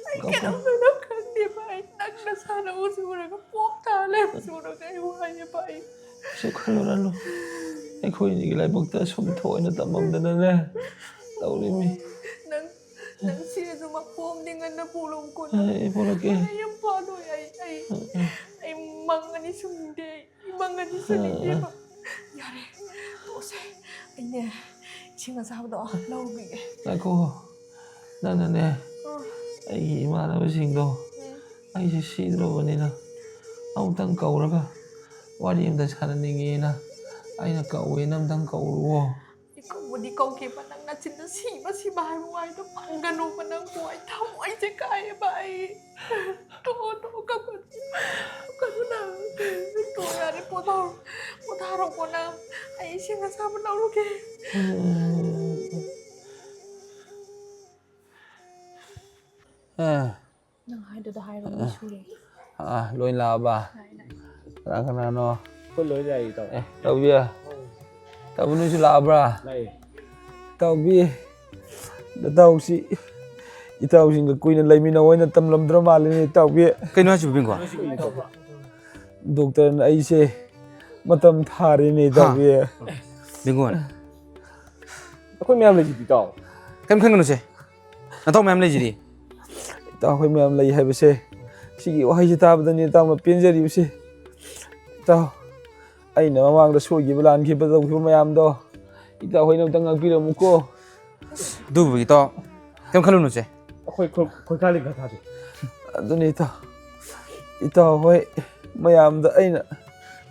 ꯑꯩ ꯀꯞꯀꯅꯨ꯫ ꯀꯩꯗꯧꯗꯣꯏꯅꯣ ꯈꯪꯗꯦ ꯚꯥꯏ꯫ ꯅꯪ ꯅꯁꯥꯅ ꯎꯁꯨ ꯎꯔꯒ ꯄꯣꯞ ꯇꯥꯔ ꯂꯩꯕꯁꯨ ꯎꯔꯒ ꯑꯩ ꯋꯥꯏꯌꯦ ꯚꯥꯏ꯫ ꯀꯩꯁꯨ ꯈꯜꯂꯨꯔꯅꯨ꯫ ꯑꯩꯈꯣꯏ ꯑꯅꯤꯒꯤ ꯂꯥꯏꯕꯛꯇ ꯁꯨꯝ ꯊꯣꯛꯑꯅ ꯇꯝꯃꯝꯗꯅꯅꯦ ꯇꯧꯔꯤꯃꯤ꯫ ꯅꯪ, ꯅꯪ ꯁꯤꯔꯁꯨ ꯃꯄꯣꯝꯗꯤ ꯉꯟꯅ ꯄꯣꯛꯂꯛꯎꯀꯣ ꯅꯪ꯫ ꯑꯩ ꯄꯣꯛꯂꯛꯀꯦ꯫ ꯑꯩ ꯌꯥꯝ ꯄꯥꯜꯂꯣꯏ꯫ ꯑꯩ, ꯑꯩ, ꯑꯩ ꯃꯪ ꯑꯅꯤ ꯁꯨꯅꯤꯡꯗꯦ ꯑꯩ꯫ ꯏꯃꯪ ꯑꯅꯤ ꯁꯨꯅꯤꯡꯗꯦꯕ꯫ ꯌꯥꯔꯦ, ꯇꯣꯛꯑꯁꯦ꯫ ꯑꯩꯅꯦ, ꯏꯁꯤꯡ ꯑꯁꯥꯕꯗꯣ ꯂꯧꯔꯨꯈꯤꯒꯦ꯫ ꯉꯥꯏꯈꯣ, ꯅꯪꯅꯅꯦ, ꯑꯩꯒꯤ ꯏꯃꯥꯟꯅꯕꯁꯤꯡꯗꯣ ꯑꯩꯁꯦ ꯁꯤꯗ꯭ꯔꯕꯅꯤꯅ ꯑꯃꯨꯛꯇꯪ ꯀꯧꯔꯒ ꯋꯥꯔꯤ ꯑꯝꯇ ꯁꯥꯟꯅꯅꯤꯡꯉꯦꯅ ꯑꯩꯅ ꯀꯧꯋꯦꯅ ꯑꯝꯇꯪ ꯀꯧꯔꯨꯑꯣ꯫ ꯑꯩ ꯀꯧꯕ ꯗꯤ ꯀꯧꯒꯦꯕ, ꯅꯪ ꯅꯆꯤꯟꯗ ꯁꯤꯕ ꯁꯤꯕ ꯍꯥꯏꯕ ꯋꯥꯍꯩꯗꯣ ꯄꯟꯒꯅꯣꯕ ꯅꯪꯕꯨ꯫ ꯑꯩ ꯊꯃꯣꯏꯁꯦ ꯀꯥꯏꯌꯦꯕ ꯑꯩ꯫ ꯇꯣꯛꯑꯣ, ꯇꯣꯛꯑꯣ, ꯀꯞꯀꯅꯨ꯫ ꯀꯞꯀꯅꯨ ꯅꯪ꯫ ꯇꯣꯛꯑꯣ, ꯌꯥꯔꯦ, ꯄꯣꯊꯥꯔꯣ꯫ ꯄꯣꯊꯥꯔꯣꯀꯣ ꯅꯪ꯫ ꯑꯩ ꯏꯁꯤꯡ ꯑꯁꯥꯕ ꯂꯧꯔꯨꯒꯦ꯫ ꯑꯥ꯫ ꯅꯪ ꯍꯥꯏꯗꯨꯗ ꯍꯥꯏꯔꯣ, ꯃꯤ ꯁꯨꯔꯦ꯫ ꯑꯥ, ꯂꯣꯏ ꯂꯥꯛꯑꯕ? ꯂꯥꯛꯑꯦ, ꯂꯥꯛꯑꯦ꯫ ꯀꯅꯥ ꯀꯅꯥꯅꯣ? ꯑꯩꯈꯣꯏ ꯂꯣꯏ ꯂꯥꯛꯑꯦ, ꯏꯇꯥꯎ꯫ ꯑꯦ, ꯇꯧꯕꯤ꯫ ꯇꯧꯕꯤ, ꯅꯣꯏꯁꯨ ꯂꯥꯛꯑꯕ꯭ꯔꯥ? ꯂꯥꯛꯑꯦ꯫ ꯇꯧꯕꯤ, ꯅꯇꯥꯎꯁꯤ, ꯏꯇꯥꯎꯁꯤꯡꯒ ꯀꯨꯏꯅ ꯂꯩꯃꯤꯟꯅꯧ ꯍꯥꯏꯅ ꯇꯝꯂꯝꯗ꯭ꯔ ꯃꯥꯜꯂꯦꯅꯦ, ꯏꯇꯥꯎꯕꯤ꯫ ꯀꯩꯅꯣ ꯍꯥꯏꯁꯤꯕꯨ, ꯕꯦꯡꯒꯣꯟ? ꯗꯣꯛꯇꯔꯅ ꯑꯩꯁꯦ ꯃꯇꯝ ꯊꯥꯔꯦꯅꯦ, ꯍꯥ? ꯏꯇꯥꯎꯕꯤ꯫ ꯕꯦꯡꯒꯣꯟ꯫ ꯑꯩꯈꯣꯏ ꯃꯌꯥꯝ ꯂꯩꯁꯤꯗꯤ, ꯏꯇꯥꯎ꯫ ꯀꯩꯝ ꯈꯟꯒꯅꯨꯁꯦ꯫ ꯅꯇꯥꯎ ꯃꯌꯥꯝ ꯂꯩꯁꯤꯗꯤ꯫ ꯏꯇꯥꯎ, ꯑꯩꯈꯣꯏ ꯃꯌꯥꯝ ꯂꯩ ꯍꯥꯏꯕꯁꯦ, ꯁꯤꯒꯤ ꯋꯥꯍꯩꯁꯤ ꯇꯥꯕꯗꯅꯤ ꯏꯇꯥꯎꯅ ꯄꯦꯟꯖꯔꯤꯕꯁꯦ꯫ ꯏꯇꯥꯎ, ꯑꯩꯅ ꯃꯃꯥꯡꯗ ꯁꯣꯏꯈꯤꯕ, ꯂꯥꯟꯈꯤꯕ, ꯇꯧꯈꯤꯕ ꯃꯌꯥꯝꯗꯣ ꯏꯇꯥꯎ ꯍꯣꯏꯅ ꯑꯝꯇ ꯉꯥꯛꯄꯤꯔꯝꯃꯨꯀꯣ꯫ ꯑꯗꯨꯕꯨ ꯏꯇꯥꯎ, ꯀꯩꯝ ꯈꯜꯂꯨꯅꯨꯁꯦ꯫ ꯑꯩꯈꯣꯏ ꯈꯣꯏ-, ꯈꯣꯏꯀꯥ ꯂꯤꯡꯈꯥ ꯊꯥꯁꯦ꯫ ꯑꯗꯨꯅꯤ ꯏꯇꯥꯎ꯫ ꯏꯇꯥꯎ ꯍꯣꯏ ꯃꯌꯥꯝꯗ ꯑꯩꯅ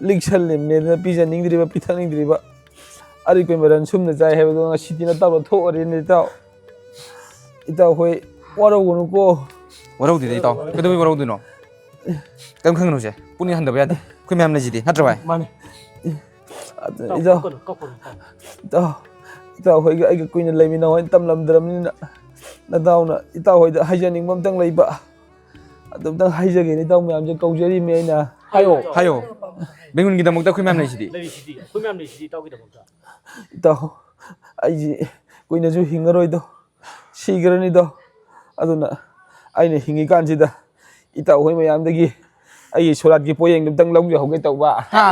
ꯂꯤꯛꯁꯜꯂꯤꯕꯅꯦꯗꯅ ꯄꯤꯖꯅꯤꯡꯗ꯭ꯔꯤꯕ, ꯄꯤꯊꯛꯅꯤꯡꯗ꯭ꯔꯤꯕ꯫ ꯑꯔꯤꯛꯄꯩ ꯃꯔꯟ ꯁꯨꯝꯅ ꯆꯥꯏ ꯍꯥꯏꯕꯗꯣ ꯉꯁꯤꯗꯤ ꯅꯇꯥꯎꯅ ꯊꯣꯛꯑꯔꯦꯅꯦ ꯏꯇꯥꯎ꯫ ꯏꯇꯥꯎ ꯍꯣꯏ ꯋꯥꯔꯧꯒꯅꯨꯀꯣ꯫ ꯋꯥꯔꯧꯗꯦꯗ ꯏꯇꯥꯎ꯫ ꯀꯩꯗꯧꯕꯩ ꯋꯥꯔꯧꯗꯣꯏꯅꯣ? ꯀꯩꯝ ꯈꯟꯒꯅꯨꯁꯦ꯫ ꯄꯨꯛꯅꯤꯡ ꯍꯟꯊꯕ ꯌꯥꯗꯦ꯫ ꯑꯩꯈꯣꯏ ꯃꯌꯥꯝ ꯂꯩꯁꯤꯗꯤ꯫ ꯅꯠꯇ꯭ꯔ ꯚꯥꯏ? ꯃꯥꯅꯦ꯫ ꯑꯗꯨ ꯏꯇꯥꯎ, ꯏꯇꯥꯎ, ꯀꯞꯀꯅꯨ, ꯀꯞꯀꯅꯨ, ꯏꯇꯥꯎ꯫ ꯏꯇꯥꯎ, ꯏꯇꯥꯎ ꯍꯣꯏꯒ ꯑꯩꯒ ꯀꯨꯏꯅ ꯂꯩꯃꯤꯟꯅꯧ ꯍꯥꯏꯅ ꯇꯝꯂꯝꯗ꯭ꯔꯕꯅꯤꯅ ꯅꯇꯥꯎꯅ ꯏꯇꯥꯎ ꯍꯣꯏꯗ ꯍꯥꯏꯖꯅꯤꯡꯕ ꯑꯝꯇꯪ ꯂꯩꯕ꯫ ꯑꯗꯨꯝꯇꯪ ꯍꯥꯏꯖꯒꯦꯅ ꯏꯇꯥꯎ ꯃꯌꯥꯝꯁꯦ ꯀꯧꯖꯔꯤꯝꯅꯦ ꯑꯩꯅ꯫ ꯍꯥꯏꯌꯣ꯫ ꯍꯥꯏꯌꯣ꯫ ꯕꯦꯡꯒꯨꯟꯒꯤꯗꯃꯛꯇ ꯑꯩꯈꯣꯏ ꯃꯌꯥꯝ ꯂꯩꯁꯤꯗꯤ꯫ ꯂꯩꯔꯤꯁꯤꯗꯤ, ꯑꯩꯈꯣꯏ ꯃꯌꯥꯝ ꯂꯩꯔꯤꯁꯤꯗꯤ ꯏꯇꯥꯎꯒꯤꯗꯃꯛꯇ꯫ ꯏꯇꯥꯎ, ꯑꯩꯁꯤ ꯀꯨꯏꯅꯁꯨ ꯍꯤꯡꯉꯔꯣꯏꯗꯣ, ꯁꯤꯈ꯭ꯔꯅꯤꯗꯣ꯫ ꯑꯗꯨꯅ ꯑꯩꯅ ꯍꯤꯡꯉꯤꯀꯥꯟꯁꯤꯗ ꯏꯇꯥꯎ ꯍꯣꯏ ꯃꯌꯥꯝꯗꯒꯤ ꯑꯩꯒꯤ ꯁꯣꯔꯥꯠꯀꯤ ꯄꯣꯌꯦꯡꯗꯨ ꯑꯝꯇꯪ ꯂꯧꯖꯍꯧꯒꯦ ꯇꯧꯕ꯫ ꯍꯥ?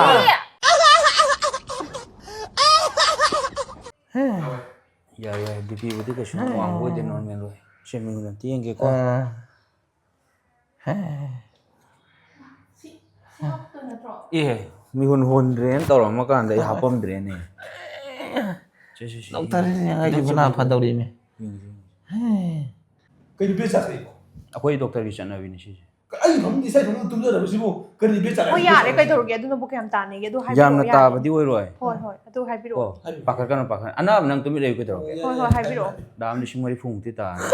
ꯌꯥꯏ, ꯌꯥꯏ, ꯕꯤ ꯄꯤꯕꯨꯗꯤ ꯀꯩꯁꯨ ꯌꯥꯝ ꯋꯥꯡꯕ ꯑꯣꯏꯗꯦ, ꯅꯣꯔꯃꯦꯜ ꯑꯣꯏ꯫ ꯁꯦ, ꯃꯤꯉꯣꯟꯗ ꯑꯝꯇ ꯌꯦꯡꯒꯦꯀꯣ꯫ ꯑꯥ꯫ ꯁꯤ, ꯁꯤ ꯍꯥꯞꯇꯣꯏ ꯅꯠꯇ꯭ꯔꯣ? ꯑꯦ, ꯃꯤꯍꯨꯟ ꯍꯣꯟꯗ꯭ꯔꯦꯅ ꯇꯧꯔꯝꯃ ꯀꯥꯟꯗ ꯑꯩ ꯍꯣꯏ, ꯍꯣꯏ꯫ ꯍꯥꯄꯝꯗ꯭ꯔꯦꯅꯦ꯫ ꯁꯦ, ꯁꯦ, ꯁꯦ, ꯗꯣꯛꯇꯔ ꯌꯦꯡꯉꯣ꯫ ꯌꯦꯡꯉꯒꯦ ꯈꯤꯇꯪ ꯃꯅꯥ ꯆꯪꯉꯣ꯫ ꯐꯗꯧꯔꯤꯅꯦ꯫ ꯌꯦꯡꯉꯁꯤ, ꯌꯦꯡꯉꯁꯤ꯫ ꯍꯦ꯫ ꯀꯩ ꯅꯨꯄꯤ ꯆꯠꯈ꯭ꯔꯤꯕꯣ? ꯑꯩꯈꯣꯏ ꯗꯣꯛꯇꯔꯒꯤ ꯆꯠꯅꯕꯤꯅꯤ ꯁꯤꯁꯦ꯫ ꯑꯩ ꯐꯃꯨꯡꯗꯤ ꯏꯁꯥ ꯐꯃꯨꯡꯗ ꯇꯨꯝꯖꯔꯕꯁꯤꯕꯨ ꯀꯔꯤ ꯏꯕꯦ ꯆꯥꯔꯦ? ꯍꯣꯏ, ꯌꯥꯔꯦ, ꯀꯩꯗꯧꯔꯒꯦ? ꯑꯗꯨꯅꯕꯨ ꯀꯌꯥꯝ ꯇꯥꯟꯅꯤꯒꯦ? ꯑꯗꯨ ꯍꯥꯏꯕꯤꯔꯛꯑꯣ꯫ ꯌꯥꯝꯅ ꯌꯥꯔꯦ꯫ ꯇꯥꯕꯗꯤ ꯑꯣꯏꯔꯣꯏ꯫ ꯍꯣꯏ, ꯍꯣꯏ, ꯑꯗꯨ ꯍꯥꯏꯕꯤꯔꯛꯑꯣ꯫ ꯀꯣ ꯄꯥꯈꯠꯀꯅꯨ, ꯄꯥꯈꯠ ꯑꯅꯥꯕ ꯅꯪ ꯇꯨꯃꯤꯠ ꯂꯩꯌꯨ ꯀꯩꯗꯧꯔꯒꯦ? ꯍꯣꯏ, ꯍꯣꯏ, ꯍꯥꯏꯕꯤꯔꯛꯑꯣ꯫ ꯗꯥꯝ ꯂꯤꯁꯤꯡ ꯃꯔꯤꯐꯨꯃꯨꯛꯇꯤ ꯇꯥꯔꯅꯤ꯫